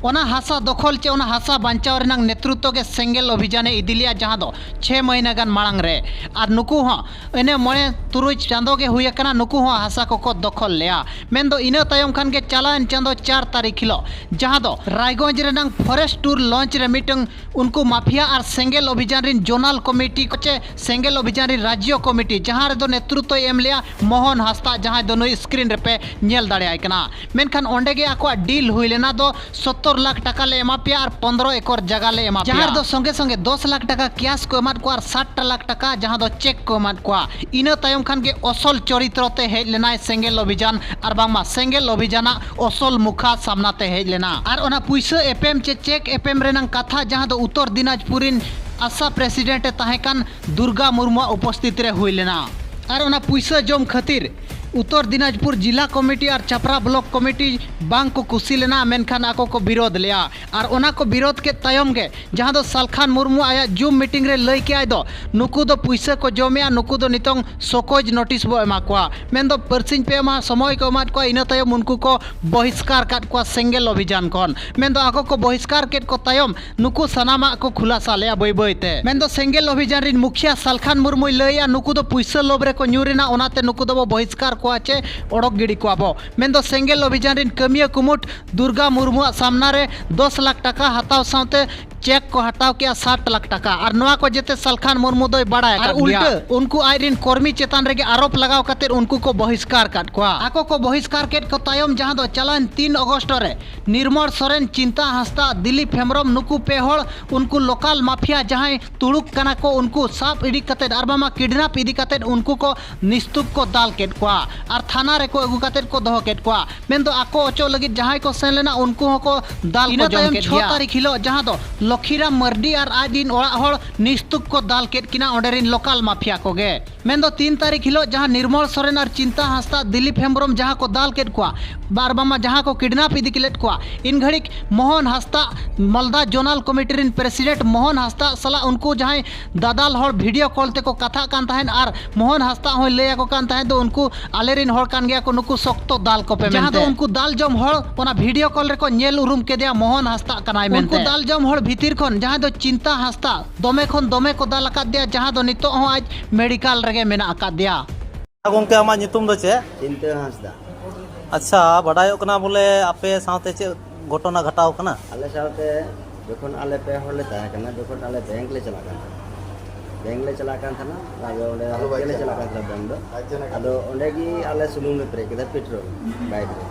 ᱚᱱᱟ ᱦᱟᱥᱟ ᱫᱚᱠᱷᱚᱞ ᱪᱮ ᱚᱱᱟ ᱦᱟᱥᱟ ᱵᱟᱧᱪᱟᱣ ᱨᱮᱱᱟᱜ ᱱᱮᱛᱨᱩᱛᱛᱚ ᱜᱮ ᱥᱮᱸᱜᱮᱞ ᱚᱵᱷᱤᱡᱟᱱᱮ ᱤᱫᱤ ᱞᱮᱜᱼᱟ, ᱡᱟᱦᱟᱸ ᱫᱚ ᱪᱷᱮ ᱢᱟᱹᱦᱱᱟᱹ ᱜᱟᱱ ᱢᱟᱲᱟᱝ ᱨᱮ᱾ ᱟᱨ ᱱᱩᱠᱩ ᱦᱚᱸ ᱤᱱᱟᱹ ᱢᱚᱬᱮ ᱛᱩᱨᱩᱭ ᱪᱟᱸᱫᱚ ᱜᱮ ᱦᱩᱭ ᱟᱠᱟᱱᱟ, ᱱᱩᱠᱩ ᱦᱚᱸ ᱦᱟᱥᱟ ᱠᱚᱠᱚ ᱫᱚᱠᱷᱚᱞ ᱞᱮᱜᱼᱟ᱾ ᱢᱮᱱᱫᱚ ᱤᱱᱟᱹ ᱛᱟᱭᱚᱢ ᱠᱷᱟᱱ ᱜᱮ ᱪᱟᱞᱟᱣᱮᱱ ᱪᱟᱸᱫᱚ ᱪᱟᱨ ᱛᱟᱹᱨᱤᱠᱷ ᱦᱤᱞᱳᱜ, ᱡᱟᱦᱟᱸ ᱫᱚ ᱨᱟᱭᱜᱚᱸᱡᱽ ᱨᱮᱱᱟᱝ forest tour launch ᱨᱮ ᱢᱤᱫᱴᱟᱝ ᱩᱱᱠᱩ ᱢᱟᱯᱷᱤᱭᱟ ᱟᱨ ᱥᱮᱸᱜᱮᱞ ᱚᱵᱷᱤᱡᱟᱱ ᱨᱤᱱ zonal committee ᱠᱚ ᱪᱮ ᱥᱮᱸᱜᱮᱞ ᱚᱵᱷᱤᱡᱟᱱ ᱨᱤᱱ ᱨᱟᱡᱽᱡᱚ committee, ᱡᱟᱦᱟᱸ ᱨᱮᱫᱚ ᱱᱮᱛᱨᱩᱛᱛᱚᱭ ᱮᱢ ᱞᱮᱜᱼᱟ ᱢᱳᱦᱚᱱ ᱦᱟᱸᱥᱫᱟ, ᱡᱟᱦᱟᱸᱭ ᱫᱚ ᱱᱩᱭ screen ᱨᱮᱯᱮ ᱧᱮᱞ ᱫᱟᱲᱮᱭᱟᱭ ᱠᱟᱱᱟ᱾ ᱢᱮᱱᱠᱷᱟᱱ ᱚᱸᱰᱮ ᱜᱮ ᱟᱠᱚᱣᱟᱜ deal ᱦᱩᱭ ᱞᱮᱱᱟ ᱫᱚ ᱥᱚᱛᱛᱚᱨ ᱞᱟᱠᱷ ᱴᱟᱠᱟ ᱞᱮ ᱮᱢᱟ ᱯᱮᱭᱟ ᱟᱨ ᱯᱚᱱᱫᱽᱨᱚ ᱮᱠᱚᱨ ᱡᱟᱭᱜᱟ ᱞᱮ ᱮᱢᱟ ᱯᱮᱭᱟ᱾ ᱡᱟᱦᱟᱸ ᱨᱮᱫᱚ ᱥᱚᱸᱜᱮ ᱥᱚᱸᱜᱮ ᱫᱚᱥ ᱞᱟᱠᱷ ᱴᱟᱠᱟ cash ᱠᱚ ᱮᱢᱟᱫ ᱠᱚᱣᱟ ᱟᱨ ᱥᱟᱴ ᱞᱟᱠᱷ ᱴᱟᱠᱟ ᱡᱟᱦᱟᱸ ᱫᱚ cheque ᱠᱚ ᱮᱢᱟᱫ ᱠᱚᱣᱟ᱾ ᱤᱱᱟᱹ ᱛᱟᱭᱚᱢ ᱠᱷᱟᱱ ᱜᱮ ᱚᱥᱚᱞ ᱪᱚᱨᱤᱛᱨᱚ ᱛᱮ ᱦᱮᱡ ᱞᱮᱱᱟᱭ ᱥᱮᱸᱜᱮᱞ ᱚᱵᱷᱤᱡᱟᱱ, ᱟᱨ ᱵᱟᱝᱢᱟ ᱥᱮᱸᱜᱮᱞ ᱚᱵᱷᱤᱡᱟᱱᱟᱜ ᱚᱥᱚᱞ ᱢᱩᱠᱷᱟ ᱥᱟᱢᱱᱟ ᱛᱮ ᱦᱮᱡ ᱞᱮᱱᱟ᱾ ᱟᱨ ᱚᱱᱟ ᱯᱩᱭᱥᱟᱹ ᱮᱯᱮᱢ ᱪᱮ cheque ᱮᱯᱮᱢ ᱨᱮᱱᱟᱝ ᱠᱟᱛᱷᱟ, ᱡᱟᱦᱟᱸ ᱫᱚ ᱩᱛᱛᱚᱨ ᱫᱤᱱᱟᱡᱽᱯᱩᱨ ᱨᱤᱱ ᱟᱥᱟ president ᱮ ᱛᱟᱦᱮᱸ ᱠᱟᱱ ᱫᱩᱨᱜᱟ ᱢᱩᱨᱢᱩᱣᱟᱜ ᱩᱯᱚᱥᱛᱷᱤᱛ ᱨᱮ ᱦᱩᱭ ᱞᱮᱱᱟ᱾ ᱟᱨ ᱚᱱᱟ ᱯᱩᱭᱥᱟᱹ ᱡᱚᱢ ᱠᱷᱟᱹᱛᱤᱨ ᱩᱛᱛᱚᱨ ᱫᱤᱱᱟᱡᱽᱯᱩᱨ ᱡᱤᱞᱟ committee ᱟᱨ ᱪᱷᱟᱯᱨᱟ block committee ᱵᱟᱝ ᱠᱚ ᱠᱩᱥᱤ ᱞᱮᱱᱟ, ᱢᱮᱱᱠᱷᱟᱱ ᱟᱠᱚ ᱠᱚ ᱵᱤᱨᱳᱫᱷ ᱞᱮᱜᱼᱟ᱾ ᱟᱨ ᱚᱱᱟ ᱠᱚ ᱵᱤᱨᱳᱫᱷ ᱠᱮᱫ ᱛᱟᱭᱚᱢ ᱜᱮ, ᱡᱟᱦᱟᱸ ᱫᱚ ᱥᱟᱞᱠᱷᱟᱱ ᱢᱩᱨᱢᱩ ᱟᱭᱟᱜ Zoom meeting ᱨᱮ ᱞᱟᱹᱭ ᱠᱮᱜᱼᱟᱭ ᱫᱚ, ᱱᱩᱠᱩ ᱫᱚ ᱯᱩᱭᱥᱟᱹ ᱠᱚ ᱡᱚᱢᱮᱜᱼᱟ, ᱱᱩᱠᱩ ᱫᱚ ᱱᱤᱛᱚᱝ ᱥᱚᱠᱚᱡᱽ notice ᱵᱚ ᱮᱢᱟ ᱠᱚᱣᱟ᱾ ᱢᱮᱱᱫᱚ ᱵᱟᱨᱥᱤᱧ ᱯᱮ ᱢᱟᱦᱟ ᱥᱚᱢᱚᱭ ᱠᱚ ᱮᱢᱟᱫ ᱠᱚᱣᱟ, ᱤᱱᱟᱹ ᱛᱟᱭᱚᱢ ᱩᱱᱠᱩ ᱠᱚ ᱵᱚᱦᱤᱥᱠᱟᱨ ᱠᱟᱫ ᱠᱚᱣᱟ ᱥᱮᱸᱜᱮᱞ ᱚᱵᱷᱤᱡᱟᱱ ᱠᱷᱚᱱ᱾ ᱢᱮᱱᱫᱚ ᱟᱠᱚ ᱠᱚ ᱵᱚᱦᱤᱥᱠᱟᱨ ᱠᱮᱫ ᱠᱚ ᱛᱟᱭᱚᱢ ᱱᱩᱠᱩ ᱥᱟᱱᱟᱢᱟᱜ ᱠᱚ ᱠᱷᱩᱞᱟᱥᱟ ᱞᱮᱜᱼᱟ ᱵᱟᱹᱭ ᱵᱟᱹᱭ ᱛᱮ᱾ ᱢᱮᱱᱫᱚ ᱥᱮᱸᱜᱮᱞ ᱚᱵᱷᱤᱡᱟᱱ ᱨᱤᱱ ᱢᱩᱠᱷᱤᱭᱟᱹ ᱥᱟᱞᱠᱷᱟᱱ ᱢᱩᱨᱢᱩᱭ ᱞᱟᱹᱭᱮᱜᱼᱟ, ᱱᱩᱠᱩ ᱫᱚ ᱯᱩᱭᱥᱟᱹ ᱞᱳᱵᱷ ᱨᱮᱠᱚ ᱧᱩᱨ ᱮᱱᱟ, ᱚᱱᱟᱛᱮ ᱱᱩᱠᱩ ᱫᱚᱵᱚ ᱵᱚᱦᱤᱥᱠᱟᱨ ᱠᱚᱣᱟ ᱪᱮ ᱚᱰᱚᱠ ᱜᱤᱰᱤ ᱠᱚᱣᱟ ᱵᱚ᱾ ᱢᱮᱱᱫᱚ ᱥᱮᱸᱜᱮᱞ ᱚᱵᱷᱤᱡᱟᱱ ᱨᱤᱱ ᱠᱟᱹᱢᱤᱭᱟᱹ ᱠᱩᱢᱩᱴ ᱫᱩᱨᱜᱟ ᱢᱩᱨᱢᱩᱣᱟᱜ ᱥᱟᱢᱱᱟ ᱨᱮ ᱫᱚᱥ ᱞᱟᱠᱷ ᱴᱟᱠᱟ ᱦᱟᱛᱟᱣ ᱥᱟᱶᱛᱮ cheque ᱠᱚ ᱦᱟᱛᱟᱣ ᱠᱮᱜᱼᱟ ᱥᱟᱴ ᱞᱟᱠᱷ ᱴᱟᱠᱟ᱾ ᱟᱨ ᱱᱚᱣᱟ ᱠᱚ ᱡᱮᱛᱮ ᱥᱟᱞᱠᱷᱟᱱ ᱢᱩᱨᱢᱩ ᱫᱚᱭ ᱵᱟᱲᱟᱭ ᱟᱨ ᱟᱠᱟᱫ ᱜᱮᱭᱟ᱾ ᱩᱞᱴᱟᱹ ᱩᱱᱠᱩ ᱟᱡ ᱨᱤᱱ ᱠᱚᱨᱢᱤ ᱪᱮᱛᱟᱱ ᱨᱮᱜᱮ ᱟᱨᱳᱯ ᱞᱟᱜᱟᱣ ᱠᱟᱛᱮ ᱩᱱᱠᱩ ᱠᱚ ᱵᱚᱦᱤᱥᱠᱟᱨ ᱠᱟᱫ ᱠᱚᱣᱟ᱾ ᱟᱠᱚ ᱠᱚ ᱵᱚᱦᱤᱥᱠᱟᱨ ᱠᱮᱫ ᱠᱚ ᱛᱟᱭᱚᱢ, ᱡᱟᱦᱟᱸ ᱫᱚ ᱪᱟᱞᱟᱣᱮᱱ ᱛᱤᱱ ᱚᱜᱚᱥᱴ ᱨᱮ ᱱᱤᱨᱢᱚᱞ ᱥᱚᱨᱮᱱ, ᱪᱤᱱᱛᱟ ᱦᱟᱸᱥᱫᱟ, ᱫᱤᱞᱤᱯ ᱦᱮᱢᱵᱨᱚᱢ, ᱱᱩᱠᱩ ᱯᱮ ᱦᱚᱲ ᱩᱱᱠᱩ local mafia ᱡᱟᱦᱟᱸᱭ ᱛᱩᱲᱩᱠ ᱠᱟᱱᱟ ᱠᱚ, ᱩᱱᱠᱩ ᱥᱟᱵ ᱤᱫᱤ ᱠᱟᱛᱮ ᱟᱨ ᱵᱟᱝᱢᱟ kidnap ᱤᱫᱤ ᱠᱟᱛᱮ ᱩᱱᱠᱩ ᱠᱚ ᱱᱤᱥᱛᱩᱠ ᱠᱚ ᱫᱟᱞ ᱠᱮᱫ ᱠᱚᱣᱟ ᱟᱨ ᱛᱷᱟᱱᱟ ᱨᱮᱠᱚ ᱟᱹᱜᱩ ᱠᱟᱛᱮ ᱠᱚ ᱫᱚᱦᱚ ᱠᱮᱫ ᱠᱚᱣᱟ᱾ ᱢᱮᱱᱫᱚ ᱟᱠᱚ ᱚᱪᱚᱜ ᱞᱟᱹᱜᱤᱫ ᱡᱟᱦᱟᱸᱭ ᱠᱚ ᱥᱮᱱ ᱞᱮᱱᱟ, ᱩᱱᱠᱩ ᱦᱚᱸᱠᱚ ᱫᱟᱞ ᱠᱚ ᱤᱱᱟᱹ ᱡᱚᱢ ᱛᱟᱭᱚᱢ ᱠᱮᱫ ᱪᱷᱚ ᱜᱮᱭᱟ᱾ ᱛᱟᱹᱨᱤᱠᱷ ᱦᱤᱞᱳᱜ, ᱡᱟᱦᱟᱸ ᱫᱚ ᱞᱚᱠᱷᱤᱨᱟᱢ ᱢᱟᱨᱰᱤ ᱟᱨ ᱟᱡ ᱨᱤᱱ ᱚᱲᱟᱜ ᱦᱚᱲ ᱱᱤᱥᱛᱩᱠ ᱠᱚ ᱫᱟᱞ ᱠᱮᱫ ᱠᱤᱱᱟ ᱚᱸᱰᱮ ᱨᱤᱱ local mafia ᱠᱚᱜᱮ᱾ ᱢᱮᱱᱫᱚ ᱛᱤᱱ ᱛᱟᱹᱨᱤᱠᱷ ᱦᱤᱞᱳᱜ ᱡᱟᱦᱟᱸ ᱱᱤᱨᱢᱚᱞ ᱥᱚᱨᱮᱱ ᱟᱨ ᱪᱤᱱᱛᱟ ᱦᱟᱸᱥᱫᱟ, ᱫᱤᱞᱤᱯ ᱦᱮᱢᱵᱨᱚᱢ ᱡᱟᱦᱟᱸ ᱠᱚ ᱫᱟᱞ ᱠᱮᱫ ᱠᱚᱣᱟ, ᱟᱨ ᱵᱟᱝᱢᱟ ᱡᱟᱦᱟᱸ ᱠᱚ kidnap ᱤᱫᱤ ᱞᱮᱫ ᱠᱚᱣᱟ, ᱤᱱ ᱜᱷᱟᱹᱲᱤᱡ ᱢᱳᱦᱚᱱ ᱦᱟᱸᱥᱫᱟ, ᱢᱟᱞᱫᱟ zonal committee ᱨᱤᱱ president ᱢᱳᱦᱚᱱ ᱦᱟᱸᱥᱫᱟ ᱥᱟᱞᱟᱜ ᱩᱱᱠᱩ ᱡᱟᱦᱟᱸᱭ ᱫᱟᱫᱟᱞ ᱦᱚᱲ video call ᱛᱮᱠᱚ ᱠᱟᱛᱷᱟᱜ ᱠᱟᱱ ᱛᱟᱦᱮᱸᱫ ᱟᱨ ᱢᱳᱦᱚᱱ ᱦᱟᱸᱥᱫᱟ ᱦᱚᱸᱭ ᱞᱟᱹᱭ ᱟᱠᱚ ᱠᱟᱱ ᱛᱟᱦᱮᱸᱫ ᱫᱚ ᱩᱱᱠᱩ ᱟᱞᱮᱨᱮᱱ ᱦᱚᱲ ᱠᱟᱱ ᱜᱮᱭᱟ ᱠᱚ, ᱱᱩᱠᱩ ᱥᱚᱠᱛᱚ ᱫᱟᱞ ᱠᱚᱯᱮ ᱢᱮᱱᱛᱮ᱾ ᱡᱟᱦᱟᱸ ᱫᱚ ᱩᱱᱠᱩ ᱫᱟᱞ ᱡᱚᱢ ᱦᱚᱲ ᱚᱱᱟ ᱵᱷᱤᱰᱤᱭᱳ ᱠᱚᱞ ᱨᱮᱠᱚ ᱧᱮᱞ ᱩᱨᱩᱢ ᱠᱮᱫᱮᱭᱟ ᱢᱳᱦᱚᱱ ᱦᱟᱸᱥᱫᱟᱜ ᱠᱟᱱᱟᱭ ᱢᱮᱱᱛᱮ᱾ ᱩᱱᱠᱩ ᱫᱟᱞ ᱡᱚᱢ ᱦᱚᱲ ᱵᱷᱤᱛᱤᱨ ᱠᱷᱚᱱ ᱡᱟᱦᱟᱸᱭ ᱫᱚ ᱪᱤᱱᱛᱟ ᱦᱟᱸᱥᱫᱟᱜ ᱫᱚᱢᱮ ᱠᱷᱚᱱ ᱫᱚᱢᱮ ᱠᱚ ᱫᱟᱞ ᱟᱠᱟᱫ ᱫᱮᱭᱟ, ᱡᱟᱦᱟᱸ ᱫᱚ ᱱᱤᱛᱚᱜ ᱦᱚᱸ ᱟᱡ ᱢᱮᱰᱤᱠᱟᱞ ᱨᱮᱜᱮ ᱢᱮᱱᱟᱜ ᱟᱠᱟᱫ ᱫᱮᱭᱟ᱾ ᱜᱚᱝᱠᱮ, ᱟᱢᱟᱜ ᱧᱩᱛᱩᱢ ᱫᱚ ᱪᱮᱫ? ᱪᱤᱱᱛᱟᱹ ᱦᱟᱸᱥᱫᱟ᱾ ᱟᱪᱪᱷᱟ, ᱵᱟᱰᱟᱭᱚᱜ ᱠᱟᱱᱟ ᱵᱚᱞᱮ ᱟᱯᱮ ᱥᱟᱶᱛᱮ ᱪᱮᱫ ᱜᱷᱚᱴᱚᱱᱟ ᱜᱷᱟᱴᱟᱣ ᱠᱟᱱᱟ? ᱟᱞᱮ ᱥᱟᱶᱛᱮ ᱡᱚᱠᱷᱚᱱ ᱟᱞᱮ ᱯᱮ ᱦᱚᱲ ᱞᱮ ᱛᱟᱦᱮᱸ ᱠᱟᱱᱟ, ᱡᱚᱠᱷᱚᱱ ᱟᱞᱮ ᱵᱮᱝᱠ ᱞᱮ ᱪᱟᱞᱟᱜ ᱠᱟᱱ ᱛᱟᱦᱮᱱᱟ, ᱵᱮᱝᱠ ᱞᱮ ᱪᱟᱞᱟᱜ ᱠᱟᱱ ᱛᱟᱦᱮᱱᱟ, ᱟᱫᱚ ᱚᱸᱰᱮ ᱦᱟᱹᱴᱤᱭᱟᱹ ᱞᱮ ᱪᱟᱞᱟᱜ ᱠᱟᱱ ᱛᱟᱦᱮᱱᱟ ᱵᱮᱝᱠ ᱫᱚ᱾ ᱟᱫᱚ ᱚᱸᱰᱮ ᱜᱮ ᱟᱞᱮ ᱥᱩᱱᱩᱢ ᱞᱮ ᱯᱮᱨᱮᱡ ᱠᱮᱫᱟ ᱯᱮᱴᱨᱳᱞ ᱵᱟᱭᱤᱠ ᱨᱮ᱾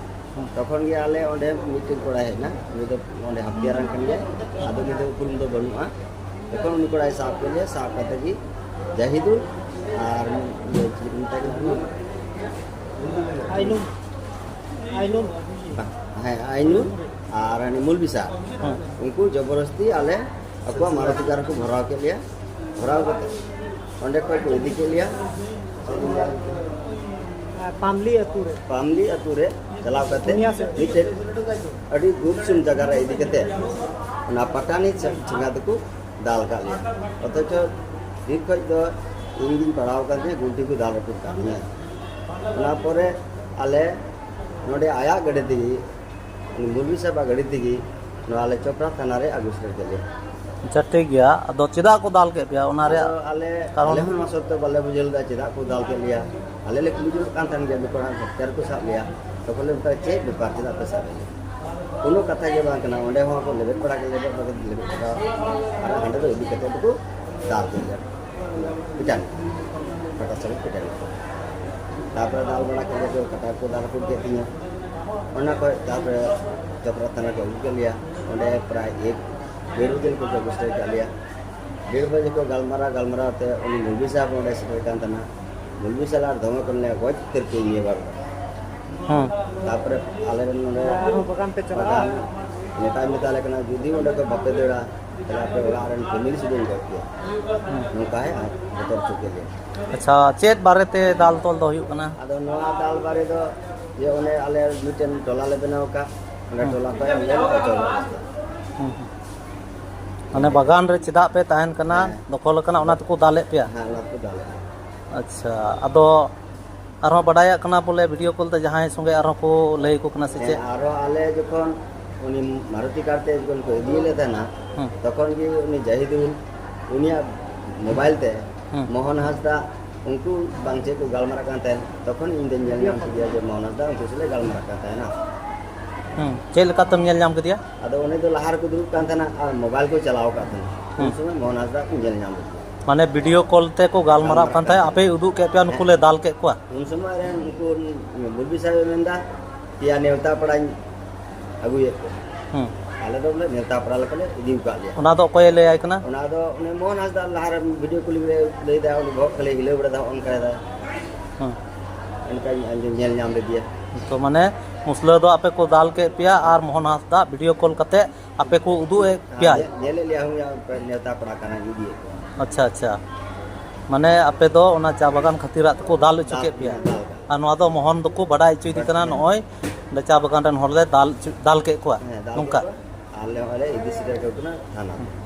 ᱛᱚᱠᱷᱚᱱ ᱜᱮ ᱟᱞᱮ ᱚᱸᱰᱮ ᱢᱤᱫᱴᱮᱱ ᱠᱚᱲᱟᱭ ᱦᱮᱡ ᱮᱱᱟ, ᱩᱱᱤ ᱫᱚ ᱚᱸᱰᱮ ᱦᱟᱹᱴᱤᱭᱟᱹ ᱨᱮᱱ ᱠᱟᱱ ᱜᱮᱭᱟᱭ, ᱟᱫᱚ ᱩᱱᱤ ᱫᱚ ᱩᱯᱨᱩᱢ ᱫᱚ ᱵᱟᱹᱱᱩᱜᱼᱟ᱾ ᱛᱚᱠᱷᱚᱱ ᱩᱱᱤ ᱠᱚᱲᱟᱭ ᱥᱟᱵ ᱠᱮᱫ ᱞᱮᱭᱟ, ᱥᱟᱵ ᱠᱟᱛᱮ ᱜᱮ ᱡᱟᱦᱤᱫᱩᱞ ᱟᱨ ᱤᱭᱟᱹ ᱪᱮᱫ ᱠᱚ ᱢᱮᱛᱟᱭ ᱠᱟᱱᱟ? ᱟᱭᱱᱩᱞ᱾ ᱟᱭᱱᱩᱞ᱾ ᱦᱮᱸ, ᱟᱭᱱᱩᱞ ᱟᱨ ᱩᱱᱤ ᱢᱩᱞᱵᱤ ᱥᱟᱨ, ᱦᱮᱸ᱾ ᱩᱱᱠᱩ ᱡᱚᱵᱚᱨᱫᱚᱥᱛᱤ ᱟᱞᱮ ᱟᱠᱚᱣᱟᱜ ᱢᱟᱨᱚᱛᱤ ᱠᱟᱨ ᱨᱮᱠᱚ ᱵᱷᱚᱨᱟᱣ ᱠᱮᱫ ᱞᱮᱭᱟ᱾ ᱵᱷᱚᱨᱟᱣ ᱠᱟᱛᱮ ᱚᱸᱰᱮ ᱠᱷᱚᱡ ᱠᱚ ᱤᱫᱤ ᱠᱮᱫ ᱞᱮᱭᱟ᱾ ᱯᱟᱢᱞᱤ ᱟᱹᱛᱩ ᱨᱮ᱾ ᱯᱟᱢᱞᱤ ᱟᱹᱛᱩ ᱨᱮ ᱪᱟᱞᱟᱣ ᱠᱟᱛᱮ ᱯᱩᱱᱭᱟ ᱥᱮᱫ᱾ ᱢᱤᱫᱴᱮᱱ ᱟᱹᱰᱤ ᱜᱩᱢᱥᱩᱢ ᱡᱟᱭᱜᱟ ᱨᱮ ᱤᱫᱤ ᱠᱟᱛᱮ ᱚᱱᱟ ᱯᱟᱴᱟᱱᱤ ᱪᱷᱮ-, ᱪᱷᱮᱸᱜᱟ ᱛᱮᱠᱚ ᱫᱟᱞ ᱟᱠᱟᱫ ᱞᱮᱭᱟ᱾ ᱚᱛᱷᱚᱪᱚ ᱫᱤᱱ ᱠᱷᱚᱡ ᱫᱚ ᱤᱧ ᱜᱤᱧ ᱯᱟᱲᱦᱟᱣ ᱟᱠᱟᱱ ᱛᱤᱧᱟᱹ, ᱜᱩᱱᱴᱷᱤ ᱠᱚ ᱫᱟᱞ ᱨᱟᱹᱯᱩᱫ ᱟᱠᱟᱫ ᱛᱤᱧᱟᱹ᱾ ᱚᱱᱟ ᱯᱚᱨᱮ ᱟᱞᱮ ᱱᱚᱰᱮ ᱟᱭᱟᱜ ᱜᱟᱹᱰᱤ ᱛᱮᱜᱮ, ᱩᱱᱤ ᱢᱩᱞᱵᱤ ᱥᱟᱦᱮᱵᱟᱜ ᱜᱟᱹᱰᱤ ᱛᱮᱜᱮ ᱱᱚᱣᱟ ᱟᱞᱮ ᱪᱚᱯᱨᱟ ᱛᱷᱟᱱᱟ ᱨᱮ ᱟᱹᱜᱩ ᱥᱮᱴᱮᱨ ᱠᱮᱫ ᱞᱮᱭᱟ᱾ ᱟᱪᱪᱷᱟ, ᱴᱷᱤᱠ ᱜᱮᱭᱟ᱾ ᱟᱫᱚ ᱪᱮᱫᱟᱜ ᱠᱚ ᱫᱟᱞ ᱠᱮᱫ ᱯᱮᱭᱟ? ᱚᱱᱟ ᱨᱮᱭᱟᱜ ᱟᱫᱚ ᱟᱞᱮ, ᱠᱟᱨᱚᱱ? ᱟᱞᱮ ᱦᱚᱸ ᱱᱚᱣᱟ ᱥᱚᱛᱛᱚ ᱵᱟᱞᱮ ᱵᱩᱡᱷᱟᱹᱣ ᱞᱮᱫᱟ ᱪᱮᱫᱟᱜ ᱠᱚ ᱫᱟᱞ ᱠᱮᱫ ᱞᱮᱭᱟ᱾ ᱟᱞᱮ ᱞᱮ ᱠᱩᱞᱤ ᱡᱚᱝᱚᱜ ᱠᱟᱱ ᱛᱟᱦᱮᱱ ᱜᱮᱭᱟ, ᱢᱤᱫ ᱦᱚᱲ ᱦᱟᱸᱜ ᱦᱚᱛᱭᱟᱨ ᱠᱚ ᱥᱟᱵ ᱞᱮᱭᱟ, ᱛᱚᱠᱷᱚᱱ ᱞᱮ ᱢᱮᱛᱟᱭᱟ, "ᱪᱮᱫ ᱵᱮᱯᱟᱨ, ᱪᱮᱫᱟᱜ ᱯᱮ ᱥᱟᱵ ᱞᱮᱭᱟ?" ᱠᱳᱱᱳ ᱠᱟᱛᱷᱟ ᱜᱮ ᱵᱟᱝ ᱠᱟᱱᱟ᱾ ᱚᱸᱰᱮ ᱦᱚᱸ ᱠᱚ ᱞᱮᱵᱮᱫ ᱵᱟᱲᱟ ᱠᱮᱫ, ᱞᱮᱵᱮᱫ ᱵᱟᱲᱟ ᱠᱮᱫᱟ, ᱟᱨ ᱦᱟᱸᱰᱮ ᱫᱚ ᱤᱫᱤ ᱠᱟᱛᱮ ᱫᱚᱠᱚ ᱫᱟᱞ ᱠᱮᱫ ᱞᱮᱭᱟ᱾ ᱯᱤᱴᱟᱱ, ᱠᱟᱴᱟ ᱥᱟᱵ ᱯᱤᱴᱟᱱ᱾ ᱛᱟᱨᱯᱚᱨᱮ ᱫᱟᱞ ᱵᱟᱲᱟ ᱠᱮᱫ ᱞᱮᱭᱟ ᱠᱚ, ᱠᱟᱴᱟ ᱠᱚ ᱫᱟᱞ ᱨᱟᱹᱯᱩᱫ ᱠᱮᱫ ᱛᱤᱧᱟ᱾ ᱚᱱᱟ ᱠᱷᱚᱡ ᱛᱟᱨᱯᱚᱨᱮ ᱪᱚᱯᱨᱟ ᱛᱷᱟᱱᱟ ᱠᱚ ᱟᱹᱜᱩ ᱠᱮᱫ ᱞᱮᱭᱟ᱾ ᱚᱸᱰᱮ ᱯᱨᱟᱭ ᱮᱠ ᱰᱮᱲ ᱵᱟᱡᱮ ᱠᱚ ᱪᱚᱯᱨᱟ ᱠᱮᱫ ᱞᱮᱭᱟ᱾ ᱰᱮᱲ ᱵᱟᱡᱮ ᱠᱚ ᱜᱟᱞᱢᱟᱨᱟᱣ, ᱜᱟᱞᱢᱟᱨᱟᱣ ᱛᱮ ᱩᱱᱤ ᱢᱩᱞᱵᱤ ᱥᱟᱦᱮᱵ ᱚᱸᱰᱮ ᱥᱮᱴᱮᱨ ᱠᱟᱱ ᱛᱟᱦᱮᱱᱟ᱾ ᱢᱩᱞᱵᱤ ᱥᱟᱦᱮᱵ ᱟᱨ ᱫᱚᱢᱮ ᱠᱚ ᱞᱟᱹᱭᱟ, "ᱜᱚᱡ ᱩᱛᱟᱹᱨ ᱯᱮ ᱱᱤᱭᱟᱹ ᱵᱟᱨ ᱫᱚ᱾" ᱦᱮᱸ᱾ ᱛᱟᱨᱯᱚᱨᱮ ᱟᱞᱮ ᱨᱮᱱ ᱱᱚᱰᱮ ᱟᱨᱦᱚᱸ ᱵᱟᱜᱟᱱ ᱯᱮ ᱪᱟᱞᱟᱜᱼᱟ? ᱵᱟᱜᱟᱱ ᱱᱮᱛᱟᱭ ᱢᱮᱛᱟ ᱞᱮ ᱠᱟᱱᱟ, "ᱡᱩᱫᱤ ᱚᱸᱰᱮ ᱠᱷᱚᱡ ᱵᱟᱯᱮ ᱫᱟᱹᱲᱟ, ᱛᱟᱦᱞᱮ ᱟᱯᱮ ᱚᱲᱟᱜ ᱨᱮᱱ ᱯᱷᱮᱢᱤᱞᱤ ᱥᱩᱫᱷᱟᱹᱧ ᱜᱚᱡ ᱯᱮᱭᱟ᱾ ᱦᱮᱸ᱾ ᱱᱚᱝᱠᱟᱭ ᱵᱚᱛᱚᱨ ᱦᱚᱪᱚ ᱠᱮᱫ ᱞᱮᱭᱟ᱾" ᱟᱪᱪᱷᱟ, ᱪᱮᱫ ᱵᱟᱨᱮᱛᱮ ᱫᱟᱞ ᱛᱚᱞ ᱫᱚ ᱦᱩᱭᱩᱜ ᱠᱟᱱᱟ? ᱟᱫᱚ ᱱᱚᱣᱟ ᱫᱟᱞ ᱵᱟᱨᱮ ᱫᱚ ᱡᱮ ᱚᱱᱮ ᱟᱞᱮ ᱢᱤᱫᱴᱮᱱ ᱴᱚᱞᱟ ᱞᱮ ᱵᱮᱱᱟᱣ ᱟᱠᱟᱫ, ᱚᱸᱰᱮ ᱦᱮᱸ᱾ ᱴᱚᱞᱟ ᱠᱷᱚᱡ ᱟᱞᱮ ᱞᱮ ᱚᱪᱚᱜ ᱠᱟᱱᱟ᱾ ᱦᱮᱸ, ᱦᱮᱸ᱾ ᱢᱟᱱᱮ ᱵᱟᱜᱟᱱ ᱨᱮ ᱪᱮᱫᱟᱜ ᱯᱮ ᱛᱟᱦᱮᱱ ᱠᱟᱱᱟ, ᱦᱮᱸ᱾ ᱫᱚᱠᱷᱚᱞ ᱟᱠᱟᱱᱟ, ᱚᱱᱟ ᱛᱮᱠᱚ ᱫᱟᱞᱮᱫ ᱯᱮᱭᱟ? ᱦᱮᱸ, ᱚᱱᱟ ᱛᱮᱠᱚ ᱫᱟᱞᱮᱫ ᱞᱮᱭᱟ᱾ ᱟᱪᱪᱷᱟ, ᱟᱫᱚ ᱟᱨᱦᱚᱸ ᱵᱟᱰᱟᱭᱚᱜ ᱠᱟᱱᱟ ᱵᱚᱞᱮ ᱵᱷᱤᱰᱤᱭᱳ ᱠᱚᱞ ᱛᱮ ᱡᱟᱦᱟᱸᱭ ᱥᱚᱸᱜᱮ ᱟᱨᱦᱚᱸ ᱠᱚ ᱞᱟᱹᱭ ᱟᱠᱚ ᱠᱟᱱᱟ ᱥᱮ ᱦᱮᱸ, ᱪᱮᱫ? ᱟᱨᱦᱚᱸ ᱟᱞᱮ ᱡᱚᱠᱷᱚᱱ ᱩᱱᱤ ᱢᱟᱨᱩᱛᱤ ᱠᱟᱨ ᱛᱮ ᱡᱚᱠᱷᱚᱱ ᱠᱚ ᱤᱫᱤᱭᱮᱫ ᱞᱮ ᱛᱟᱦᱮᱱᱟ, ᱦᱩᱸ᱾ ᱛᱚᱠᱷᱚᱱ ᱜᱮ ᱩᱱᱤ ᱡᱟᱦᱤᱫᱩᱞ, ᱩᱱᱤᱭᱟᱜ ᱢᱳᱵᱟᱭᱤᱞ ᱛᱮ ᱦᱩᱸ᱾ ᱢᱳᱦᱚᱱ ᱦᱟᱸᱥᱫᱟ ᱩᱱᱠᱩ ᱵᱟᱝ ᱪᱮᱫ ᱠᱚ ᱜᱟᱞᱢᱟᱨᱟᱜ ᱠᱟᱱ ᱛᱟᱦᱮᱸᱱ, ᱛᱚᱠᱷᱚᱱ ᱤᱧ ᱫᱚᱧ ᱧᱮᱞ ᱧᱟᱢ ᱠᱮᱫᱮᱭᱟ ᱡᱮ ᱢᱳᱦᱚᱱ ᱦᱟᱸᱥᱫᱟ ᱩᱱᱠᱩ ᱥᱟᱞᱟᱜ ᱜᱟᱞᱢᱟᱨᱟᱜ ᱠᱟᱱ ᱛᱟᱦᱮᱱᱟ᱾ ᱦᱩᱸ, ᱪᱮᱫ ᱞᱮᱠᱟᱛᱮᱢ ᱧᱮᱞ ᱧᱟᱢ ᱠᱮᱫᱮᱭᱟ? ᱟᱫᱚ ᱩᱱᱤ ᱫᱚ ᱞᱟᱦᱟ ᱨᱮᱠᱚ ᱫᱩᱲᱩᱵ ᱠᱟᱱ ᱛᱟᱦᱮᱱᱟ ᱟᱨ ᱢᱳᱵᱟᱭᱤᱞ ᱠᱚ ᱪᱟᱞᱟᱣ ᱟᱠᱟᱫ ᱛᱟᱦᱮᱱᱟ᱾ ᱩᱱ ᱦᱩᱸ᱾ ᱥᱚᱢᱚᱭ ᱢᱳᱦᱚᱱ ᱦᱟᱸᱥᱫᱟ ᱠᱚ ᱧᱮᱞ ᱧᱟᱢ ᱞᱮᱫᱮᱭᱟ᱾ ᱢᱟᱱᱮ ᱵᱷᱤᱰᱤᱭᱳ ᱠᱚᱞ ᱛᱮᱠᱚ ᱜᱟᱞᱢᱟᱨᱟᱜ ᱜᱟᱞᱢᱟᱨᱟᱜ ᱠᱟᱱ ᱛᱟᱦᱮᱸᱫ, ᱠᱟᱱ ᱟᱯᱮ ᱩᱫᱩᱜ ᱠᱮᱫ ᱯᱮᱭᱟ, ᱱᱩᱠᱩ ᱦᱮᱸ᱾ ᱞᱮ ᱫᱟᱞ ᱠᱮᱫ ᱠᱚᱣᱟ᱾ ᱩᱱ ᱥᱚᱢᱚᱭ ᱨᱮᱱ ᱩᱱᱠᱩ ᱢᱩᱨᱵᱤ ᱥᱟᱦᱮᱵ ᱮ ᱢᱮᱱᱫᱟ, ᱯᱮᱭᱟ ᱱᱮᱣᱛᱟ ᱯᱮᱲᱟᱧ ᱟᱹᱜᱩᱭᱮᱫ ᱠᱚᱣᱟ᱾ ᱦᱩᱸ᱾ ᱟᱞᱮ ᱫᱚ ᱵᱚᱞᱮ ᱱᱮᱣᱛᱟ ᱯᱮᱲᱟ ᱞᱮᱠᱟᱞᱮ ᱤᱫᱤ ᱟᱠᱟᱫ ᱞᱮᱭᱟ᱾ ᱚᱱᱟ ᱫᱚ ᱚᱠᱚᱭᱮ ᱞᱟᱹᱭᱟᱭ ᱠᱟᱱᱟ? ᱚᱱᱟ ᱫᱚ ᱚᱱᱮ ᱢᱳᱦᱚᱱ ᱦᱟᱸᱥᱫᱟ ᱞᱟᱦᱟᱨᱮ ᱵᱷᱤᱰᱤᱭᱳ ᱠᱚᱞᱤᱝ ᱨᱮ ᱞᱟᱹᱭᱫᱟ, ᱩᱱᱤ ᱵᱚᱦᱚᱜ ᱠᱷᱟᱹᱞᱤ ᱦᱤᱞᱟᱹᱣ ᱵᱟᱲᱟᱭᱮᱫᱟ, ᱦᱚᱸᱜᱼᱚ ᱱᱚᱝᱠᱟᱭᱫᱟ᱾ ᱦᱩᱸ᱾ ᱚᱱᱠᱟᱧ ᱟᱸᱡᱚᱢ ᱧᱮᱞ ᱧᱟᱢ ᱞᱮᱫᱮᱭᱟ᱾ ᱛᱚ ᱢᱟᱱᱮ ᱢᱩᱥᱞᱟᱹ ᱫᱚ ᱟᱯᱮ ᱠᱚ ᱫᱟᱞ ᱠᱮᱫ ᱯᱮᱭᱟ ᱟᱨ ᱢᱳᱦᱚᱱ ᱦᱟᱸᱥᱫᱟ ᱵᱷᱤᱰᱤᱭᱳ ᱠᱚᱞ ᱠᱟᱛᱮ ᱟᱯᱮ ᱠᱚ ᱩᱫᱩᱜ ᱮᱫ ᱯᱮᱭᱟ? ᱧᱮ-, ᱧᱮᱞᱮᱫ ᱞᱮᱭᱟ ᱦᱩᱭ ᱱᱮᱣᱛᱟ ᱯᱮᱲᱟ ᱠᱟᱱᱟᱭ, ᱤᱫᱤᱭᱮᱫ ᱠᱚᱣᱟ᱾ ᱟᱪᱪᱷᱟ, ᱟᱪᱪᱷᱟ᱾ ᱢᱟᱱᱮ ᱟᱯᱮ ᱫᱚ ᱚᱱᱟ ᱪᱟ ᱵᱟᱜᱟᱱ ᱠᱷᱟᱹᱛᱤᱨᱟᱜ ᱛᱮᱠᱚ ᱫᱟᱞ ᱦᱚᱪᱚ ᱫᱟᱞ, ᱠᱮᱫ ᱯᱮᱭᱟ? ᱦᱮᱸ, ᱫᱟᱞ ᱠᱟᱜ᱾ ᱟᱨ ᱱᱚᱣᱟ ᱫᱚ ᱢᱳᱦᱚᱱ ᱫᱚᱠᱚ ᱵᱟᱰᱟᱭ ᱦᱚᱪᱚᱭᱮᱫᱮ ᱠᱟᱱᱟ, ᱦᱮᱸ᱾ ᱱᱚᱜᱼᱚᱭ ᱚᱸᱰᱮ ᱪᱟ ᱵᱟᱜᱟᱱ ᱨᱮᱱ ᱦᱚᱲ ᱞᱮ ᱫᱟᱞ ᱦᱚᱪᱚ-, ᱫᱟᱞ ᱠᱮᱫ ᱠᱚᱣᱟ, ᱦᱮᱸ, ᱫᱟᱞ ᱱᱚᱝᱠᱟ? ᱠᱮᱫ ᱠᱚᱣᱟ᱾ ᱟᱨ ᱞᱮ ᱦᱚᱸᱜᱼᱚᱭ ᱞᱮ ᱤᱫᱤ ᱥᱮᱴᱮᱨ ᱠᱟᱠᱚ ᱠᱟᱱᱟ ᱛᱷᱟᱱᱟ᱾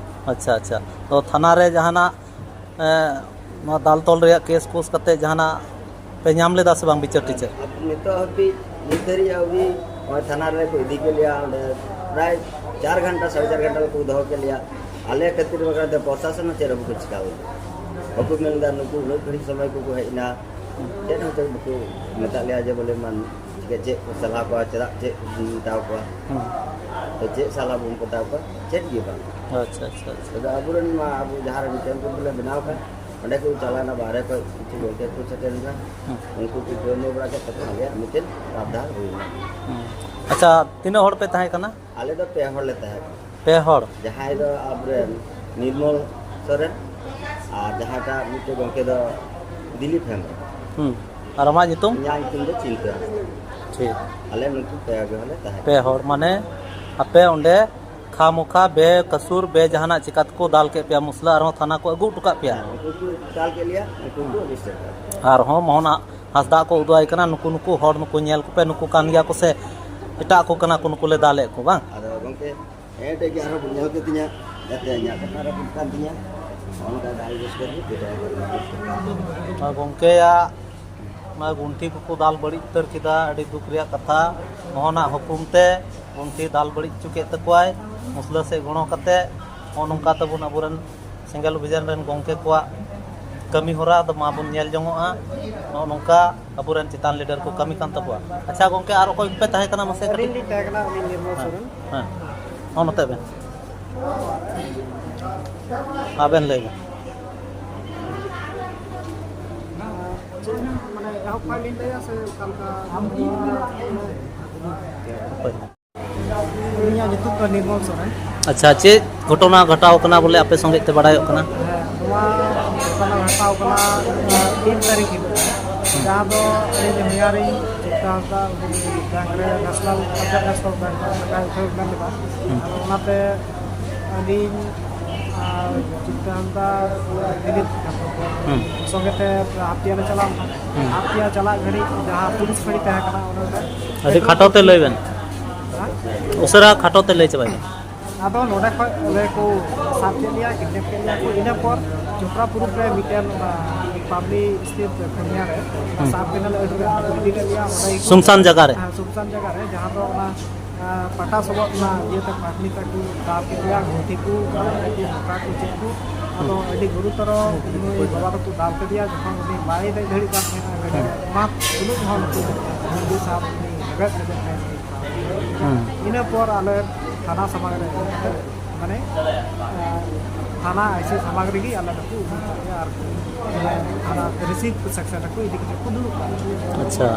ᱟᱪᱪᱷᱟ, ᱟᱪᱪᱷᱟ᱾ ᱛᱚ ᱛᱷᱟᱱᱟ ᱨᱮ ᱡᱟᱦᱟᱱᱟᱜ, ᱮᱸ, ᱱᱚᱣᱟ ᱫᱟᱞ ᱛᱚᱞ ᱨᱮᱭᱟᱜ ᱠᱮᱥ ᱠᱚᱥ ᱠᱟᱛᱮ ᱡᱟᱦᱟᱱᱟᱜ ᱯᱮ ᱧᱟᱢ ᱞᱮᱫᱟ ᱥᱮ ᱵᱟᱝ ᱵᱤᱪᱟᱹᱨ ᱴᱤᱪᱟᱹᱨ? ᱟᱨ ᱱᱤᱛᱚᱜ ᱦᱟᱹᱵᱤᱡ, ᱱᱤᱛ ᱫᱷᱟᱹᱨᱤᱡ ᱦᱟᱹᱵᱤᱡ ᱱᱚᱜᱼᱚᱭ ᱛᱷᱟᱱᱟ ᱨᱮᱠᱚ ᱤᱫᱤ ᱠᱮᱫ ᱞᱮᱭᱟ, ᱚᱸᱰᱮ ᱯᱨᱟᱭ ᱪᱟᱨ ᱜᱷᱚᱱᱴᱟ, ᱥᱟᱲᱮ ᱪᱟᱨ ᱜᱷᱚᱱᱴᱟ ᱠᱚ ᱫᱚᱦᱚ ᱠᱮᱫ ᱞᱮᱭᱟ᱾ ᱟᱞᱮ ᱠᱷᱟᱹᱛᱤᱨ ᱵᱟᱠᱷᱨᱟ ᱛᱮ ᱯᱨᱚᱥᱟᱥᱚᱱ ᱦᱚᱸ ᱪᱮᱫ ᱦᱚᱸ ᱵᱟᱠᱚ ᱪᱤᱠᱟ ᱞᱮᱫᱟ᱾ ᱵᱟᱠᱚ ᱢᱮᱱ ᱮᱫᱟ, ᱱᱩᱠᱩ ᱩᱱᱟᱹᱜ ᱜᱷᱟᱹᱲᱤᱡ ᱥᱚᱢᱚᱭ ᱠᱚᱠᱚ ᱦᱮᱡ ᱮᱱᱟ, ᱪᱮᱫ ᱦᱚᱸ ᱪᱮᱫ ᱵᱟᱠᱚ ᱢᱮᱛᱟᱜ ᱞᱮᱭᱟ ᱡᱮ ᱵᱚᱞᱮ ᱢᱟ ᱪᱮᱫ ᱠᱚ ᱥᱟᱞᱦᱟ ᱠᱚᱣᱟ, ᱪᱮᱫᱟᱜ ᱪᱮᱫ ᱠᱚ ᱢᱮᱛᱟᱣ ᱠᱚᱣᱟ, ᱦᱩᱸ᱾ ᱛᱚ ᱪᱮᱫ ᱥᱟᱞᱦᱟ ᱵᱚᱱ ᱢᱮᱛᱟᱣ ᱠᱚᱣᱟ, ᱪᱮᱫ ᱜᱮ ᱵᱟᱝ᱾ ᱟᱪᱪᱷᱟ, ᱟᱪᱪᱷᱟ, ᱟᱪᱪᱷᱟ᱾ ᱟᱫᱚ ᱟᱵᱚᱨᱮᱱ ᱢᱟ ᱟᱵᱚ ᱡᱟᱦᱟᱸ ᱨᱮ ᱢᱤᱫᱴᱮᱱ ᱜᱨᱩᱯ ᱞᱮ ᱵᱮᱱᱟᱣ ᱠᱟᱜ, ᱚᱸᱰᱮ ᱠᱚ ᱪᱟᱞᱟᱣᱮᱱᱟ, ᱵᱟᱦᱨᱮ ᱠᱷᱚᱡ ᱠᱤᱪᱷᱩ ᱜᱚᱢᱠᱮ ᱠᱚ ᱥᱮᱴᱮᱨ ᱮᱱᱟ, ᱦᱩᱸ᱾ ᱩᱱᱠᱩ ᱠᱚ ᱜᱟᱞᱢᱟᱨᱟᱣ ᱵᱟᱲᱟ ᱠᱮᱫ ᱛᱟᱠᱚ ᱟᱞᱮᱭᱟᱜ ᱢᱤᱫᱴᱮᱱ ᱯᱨᱟᱵᱫᱷᱟᱱ ᱦᱩᱭ ᱮᱱᱟ᱾ ᱦᱩᱸ᱾ ᱟᱪᱪᱷᱟ, ᱛᱤᱱᱟᱹᱜ ᱦᱚᱲ ᱯᱮ ᱛᱟᱦᱮᱸ ᱠᱟᱱᱟ? ᱟᱞᱮ ᱫᱚ ᱯᱮ ᱦᱚᱲ ᱞᱮ ᱛᱟᱦᱮᱸ ᱠᱟᱱᱟ᱾ ᱯᱮ ᱦᱚᱲ? ᱡᱟᱦᱟᱸᱭ ᱫᱚ ᱟᱵᱚᱨᱮᱱ ᱱᱤᱨᱢᱚᱞ ᱥᱚᱨᱮᱱ ᱟᱨ ᱡᱟᱦᱟᱸᱭᱴᱟᱜ ᱢᱤᱫᱴᱮᱡ ᱜᱚᱢᱠᱮ ᱫᱚ ᱫᱤᱞᱤᱯ ᱦᱮᱢᱵᱨᱚᱢ᱾ ᱦᱩᱸ᱾ ᱟᱨ ᱟᱢᱟᱜ ᱧᱩᱛᱩᱢ? ᱤᱧᱟᱹᱜ ᱧᱩᱛᱩᱢ ᱫᱚ ᱪᱤᱱᱛᱟᱹ ᱦᱟᱸᱥᱫᱟ᱾ ᱴᱷᱤᱠ᱾ ᱟᱞᱮ ᱱᱩᱠᱩ ᱯᱮ ᱜᱮ ᱦᱚᱸᱞᱮ ᱛᱟᱦᱮᱸ ᱯᱮ ᱠᱟᱱᱟ᱾ ᱦᱚᱲ, ᱢᱟᱱᱮ ᱟᱯᱮ ᱚᱸᱰᱮ ᱠᱷᱟᱢᱚᱠᱷᱟ ᱵᱮᱠᱟᱥᱩᱨ ᱵᱮ ᱡᱟᱦᱟᱱᱟᱜ ᱪᱤᱠᱟ ᱛᱮᱠᱚ ᱫᱟᱞ ᱠᱮᱫ ᱯᱮᱭᱟ ᱢᱩᱥᱞᱟᱹ, ᱟᱨᱦᱚᱸ ᱛᱷᱟᱱᱟ ᱠᱚ ᱟᱹᱜᱩ ᱦᱚᱴᱚ ᱠᱟᱜ ᱯᱮᱭᱟ? ᱦᱮᱸ, ᱩᱱᱠᱩ ᱠᱚ ᱫᱟᱞ ᱠᱮᱫ ᱞᱮᱭᱟ, ᱩᱱᱠᱩ ᱠᱚ ᱟᱨᱮᱥᱴ ᱠᱮᱫ ᱠᱚᱣᱟ᱾ ᱟᱨᱦᱚᱸ ᱢᱳᱦᱚᱱ ᱦᱟᱸᱥᱫᱟ ᱠᱚ ᱩᱫᱩᱜ ᱟᱭ ᱠᱟᱱᱟ, ᱱᱩᱠᱩ, ᱱᱩᱠᱩ ᱦᱚᱲ ᱱᱩᱠᱩ ᱧᱮᱞ ᱠᱚᱯᱮ, ᱱᱩᱠᱩ ᱠᱟᱱ ᱜᱮᱭᱟ ᱠᱚ ᱥᱮ ᱮᱴᱟᱜ ᱠᱚ ᱠᱟᱱᱟ ᱠᱚ ᱱᱩᱠᱩ ᱞᱮ ᱫᱟᱞᱮᱫ ᱠᱚ, ᱵᱟᱝ? ᱟᱫᱚ ᱜᱚᱢᱠᱮ, ᱮᱱᱛᱮ ᱜᱮ ᱟᱨᱦᱚᱸ ᱠᱚ ᱧᱮᱞ ᱠᱮᱫ ᱛᱤᱧᱟ, ᱡᱟᱛᱮ ᱤᱧᱟᱹᱜ ᱠᱟᱛᱷᱟ ᱨᱟᱹᱯᱩᱫ ᱠᱟᱱ ᱛᱤᱧᱟ, ᱚᱱᱠᱟ ᱫᱟᱞ ᱜᱚᱥ ᱠᱮᱫ ᱠᱚ᱾ ᱟᱨ ᱜᱚᱢᱠᱮᱭᱟᱜ ᱚᱱᱟ ᱜᱩᱱᱴᱷᱤ ᱠᱚᱠᱚ ᱫᱟᱞ ᱵᱟᱹᱲᱤᱡ ᱩᱛᱟᱹᱨ ᱠᱮᱫᱟ᱾ ᱟᱹᱰᱤ ᱫᱩᱠ ᱨᱮᱭᱟᱜ ᱠᱟᱛᱷᱟ᱾ ᱢᱚᱦᱚᱱᱟᱜ ᱦᱩᱠᱩᱢ ᱛᱮ ᱜᱩᱱᱴᱷᱤ ᱫᱟᱞ ᱵᱟᱹᱲᱤᱡ ᱦᱚᱪᱚ ᱠᱮᱫ ᱛᱟᱠᱚᱣᱟᱭ ᱢᱩᱥᱞᱟᱹ ᱥᱮᱫ ᱜᱚᱲᱚ ᱠᱟᱛᱮ᱾ ᱱᱚᱜᱼᱚ ᱱᱚᱝᱠᱟ ᱛᱟᱵᱚᱱ ᱟᱵᱚᱨᱮᱱ ᱥᱮᱸᱜᱮᱞ ᱚᱵᱷᱤᱡᱟᱱ ᱨᱮᱱ ᱜᱚᱢᱠᱮ ᱠᱚᱣᱟᱜ ᱠᱟᱹᱢᱤ ᱦᱚᱨᱟ ᱫᱚ ᱢᱟᱵᱚᱱ ᱧᱮᱞ ᱡᱚᱝᱚᱜᱼᱟ᱾ ᱱᱚᱜᱼᱚ ᱱᱚᱝᱠᱟ ᱟᱵᱚᱨᱮᱱ ᱪᱮᱛᱟᱱ ᱞᱤᱰᱟᱨ ᱠᱚ ᱠᱟᱹᱢᱤ ᱠᱟᱱ ᱛᱟᱵᱚᱣᱟ᱾ ᱟᱪᱪᱷᱟ ᱜᱚᱢᱠᱮ, ᱟᱨ ᱚᱠᱚᱭ ᱠᱚᱯᱮ ᱛᱟᱦᱮᱸ ᱠᱟᱱᱟ ᱢᱟᱥᱮ ᱠᱟᱹᱴᱤᱡ? ᱟᱹᱞᱤᱧ ᱞᱤᱧ ᱛᱟᱦᱮᱸ ᱠᱟᱱᱟ, ᱟᱹᱞᱤᱧ ᱱᱤᱨᱢᱚᱞ ᱥᱚᱨᱮᱱ᱾ ᱦᱮᱸ, ᱦᱚᱸ ᱱᱚᱛᱮ ᱵᱮᱱ, ᱟᱵᱮᱱ ᱞᱟᱹᱭ ᱵᱮᱱ᱾ ᱪᱮᱫ ᱢᱟᱱᱮ ᱮᱦᱚᱵ ᱠᱷᱚᱱ ᱞᱤᱧ ᱞᱟᱹᱭᱟ ᱥᱮ ᱚᱠᱟ ᱞᱮᱠᱟ? ᱦᱳᱭ᱾ ᱤᱧᱟᱹᱜ ᱧᱩᱛᱩᱢ ᱫᱚ ᱱᱤᱨᱢᱚᱞ ᱥᱚᱨᱮᱱ᱾ ᱟᱪᱪᱷᱟ, ᱪᱮᱫ ᱜᱷᱚᱴᱚᱱᱟ ᱜᱷᱚᱴᱟᱣ ᱠᱟᱱᱟ ᱵᱚᱞᱮ ᱟᱯᱮ ᱥᱚᱸᱜᱮ ᱛᱮ ᱵᱟᱲᱟᱭᱚᱜ ᱠᱟᱱᱟ? ᱦᱮᱸ, ᱱᱚᱣᱟ ᱜᱷᱚᱴᱚᱱᱟ ᱜᱷᱚᱴᱟᱣ ᱠᱟᱱᱟ, ᱟᱸ, ᱛᱤᱱ ᱛᱟᱹᱨᱤᱠᱷ ᱦᱤᱞᱳᱜ, ᱡᱟᱦᱟᱸ ᱫᱚ ᱟᱹᱞᱤᱧ ᱦᱚᱧᱦᱟᱨᱤᱧ ᱪᱤᱛᱨᱟ ᱦᱟᱸᱥᱫᱟ, ᱩᱱᱤ ᱵᱮᱝᱠ ᱨᱮ ᱱᱮᱥᱱᱟᱞ, ᱯᱚᱧᱡᱟᱵᱽ ᱱᱮᱥᱱᱟᱞ ᱵᱮᱝᱠ ᱨᱮ ᱴᱟᱠᱟᱭ ᱩᱴᱷᱟᱹᱣ ᱢᱮᱱ ᱞᱮᱫᱟ᱾ ᱦᱩᱸ᱾ ᱟᱫᱚ ᱚᱱᱟᱛᱮ ᱟᱹᱞᱤᱧ ᱟᱨ ᱪᱤᱛᱨᱟ ᱦᱟᱸᱥᱫᱟ, ᱫᱤᱞᱤᱯ ᱦᱮᱢᱵᱨᱚᱢ ᱦᱩᱸ᱾ ᱥᱚᱸᱜᱮ ᱛᱮ ᱦᱟᱯᱴᱤᱭᱟ ᱞᱮ ᱪᱟᱞᱟᱣ ᱞᱮᱱᱟ᱾ ᱦᱩᱸ᱾ ᱦᱟᱯᱴᱤᱭᱟ ᱪᱟᱞᱟᱜ ᱜᱷᱟᱹᱲᱤᱡ ᱡᱟᱦᱟᱸ ᱯᱩᱞᱤᱥ ᱯᱷᱟᱹᱲᱤ ᱛᱟᱦᱮᱸ ᱠᱟᱱᱟ, ᱚᱸᱰᱮ ᱟᱹᱰᱤ ᱠᱷᱟᱴᱚ ᱛᱮ ᱞᱟᱹᱭ ᱵᱮᱱ᱾ ᱦᱮᱸ? ᱩᱥᱟᱹᱨᱟ ᱠᱷᱟᱴᱚ ᱛᱮ ᱞᱟᱹᱭ ᱪᱟᱵᱟᱭ ᱵᱮᱱ᱾ ᱟᱫᱚ ᱱᱚᱰᱮ ᱠᱷᱚᱡ ᱚᱸᱰᱮ ᱠᱚ ᱥᱟᱵ ᱠᱮᱫ ᱞᱮᱭᱟ, ᱠᱤᱰᱱᱮᱯ ᱠᱮᱫ ᱞᱮᱭᱟ ᱠᱚ᱾ ᱤᱱᱟᱹ ᱯᱚᱨ ᱪᱳᱯᱲᱟ ᱯᱩᱨᱩᱵ ᱨᱮ ᱢᱤᱫᱴᱮᱱ, ᱚᱱᱟ, ᱯᱟᱵᱽᱞᱤᱠ ᱥᱴᱮᱴ ᱯᱩᱨᱱᱤᱭᱟ ᱨᱮ, ᱚᱱᱟ ᱦᱩᱸ᱾ ᱥᱟᱵ ᱠᱮᱱᱮᱞ ᱟᱹᱰᱤ ᱨᱮ ᱤᱫᱤ ᱞᱮᱫ ᱞᱮᱭᱟ, ᱚᱸᱰᱮ ᱜᱮᱠᱚ ᱥᱩᱱᱥᱟᱱ ᱡᱟᱭᱜᱟ ᱨᱮ? ᱦᱮᱸ, ᱥᱩᱱᱥᱟᱱ ᱡᱟᱭᱜᱟ ᱨᱮ, ᱡᱟᱦᱟᱸ ᱫᱚ ᱚᱱᱟ, ᱟᱸ, ᱯᱟᱴᱟ ᱥᱚᱵᱚᱫ ᱚᱱᱟ ᱤᱭᱟᱹᱛᱮ ᱯᱟᱴᱱᱤ ᱛᱟᱠᱚ ᱫᱟᱞ ᱠᱮᱫ ᱞᱮᱭᱟ, ᱜᱩᱱᱴᱷᱤ ᱠᱚ, ᱟᱨ ᱠᱚ ᱢᱚᱴᱟ ᱠᱚ ᱪᱮᱫ ᱠᱚ᱾ ᱟᱫᱚ ᱦᱩᱸ᱾ ᱟᱹᱰᱤ ᱜᱩᱨᱩᱛᱚᱨᱚ ᱱᱩᱭ ᱵᱟᱵᱟ ᱛᱟᱠᱚ ᱫᱟᱞ ᱠᱮᱫᱮᱭᱟ, ᱡᱚᱠᱷᱚᱱ ᱩᱱᱤ ᱵᱟᱭ ᱫᱮᱡ ᱫᱟᱲᱮᱭᱟᱜ ᱠᱟᱱ ᱛᱟᱦᱮᱸᱱᱟ ᱜᱟᱹᱰᱤ ᱨᱮ, ᱦᱩᱸ᱾ ᱚᱱᱟ ᱛᱩᱞᱩᱡ ᱦᱚᱸ ᱱᱩᱠᱩ ᱜᱩᱱᱴᱷᱤ ᱥᱟᱵ ᱩᱱᱤ ᱞᱮᱵᱮᱫ ᱞᱮᱫᱮ ᱛᱟᱦᱮᱸᱫ᱾ ᱦᱩᱸ᱾ ᱤᱱᱟᱹ ᱯᱚᱨ ᱟᱞᱮ ᱛᱷᱟᱱᱟ ᱥᱟᱢᱟᱝ ᱨᱮ ᱢᱟᱱᱮ, ᱟᱸ, ᱛᱷᱟᱱᱟ ᱟᱭᱥᱤ ᱥᱟᱢᱟᱝ ᱨᱮᱜᱮ ᱟᱞᱮ ᱫᱚᱠᱚ ᱩᱰᱩᱠ ᱠᱟᱜ ᱞᱮᱭᱟ ᱟᱨ ᱢᱟᱱᱮ ᱛᱷᱟᱱᱟ ᱨᱤᱥᱤᱵᱷ ᱥᱮᱠᱥᱚᱱ ᱨᱮᱠᱚ ᱤᱫᱤ ᱠᱟᱛᱮ ᱠᱚ ᱫᱩᱲᱩᱵ ᱠᱟᱜ ᱞᱮᱭᱟ᱾ ᱟᱪᱪᱷᱟ,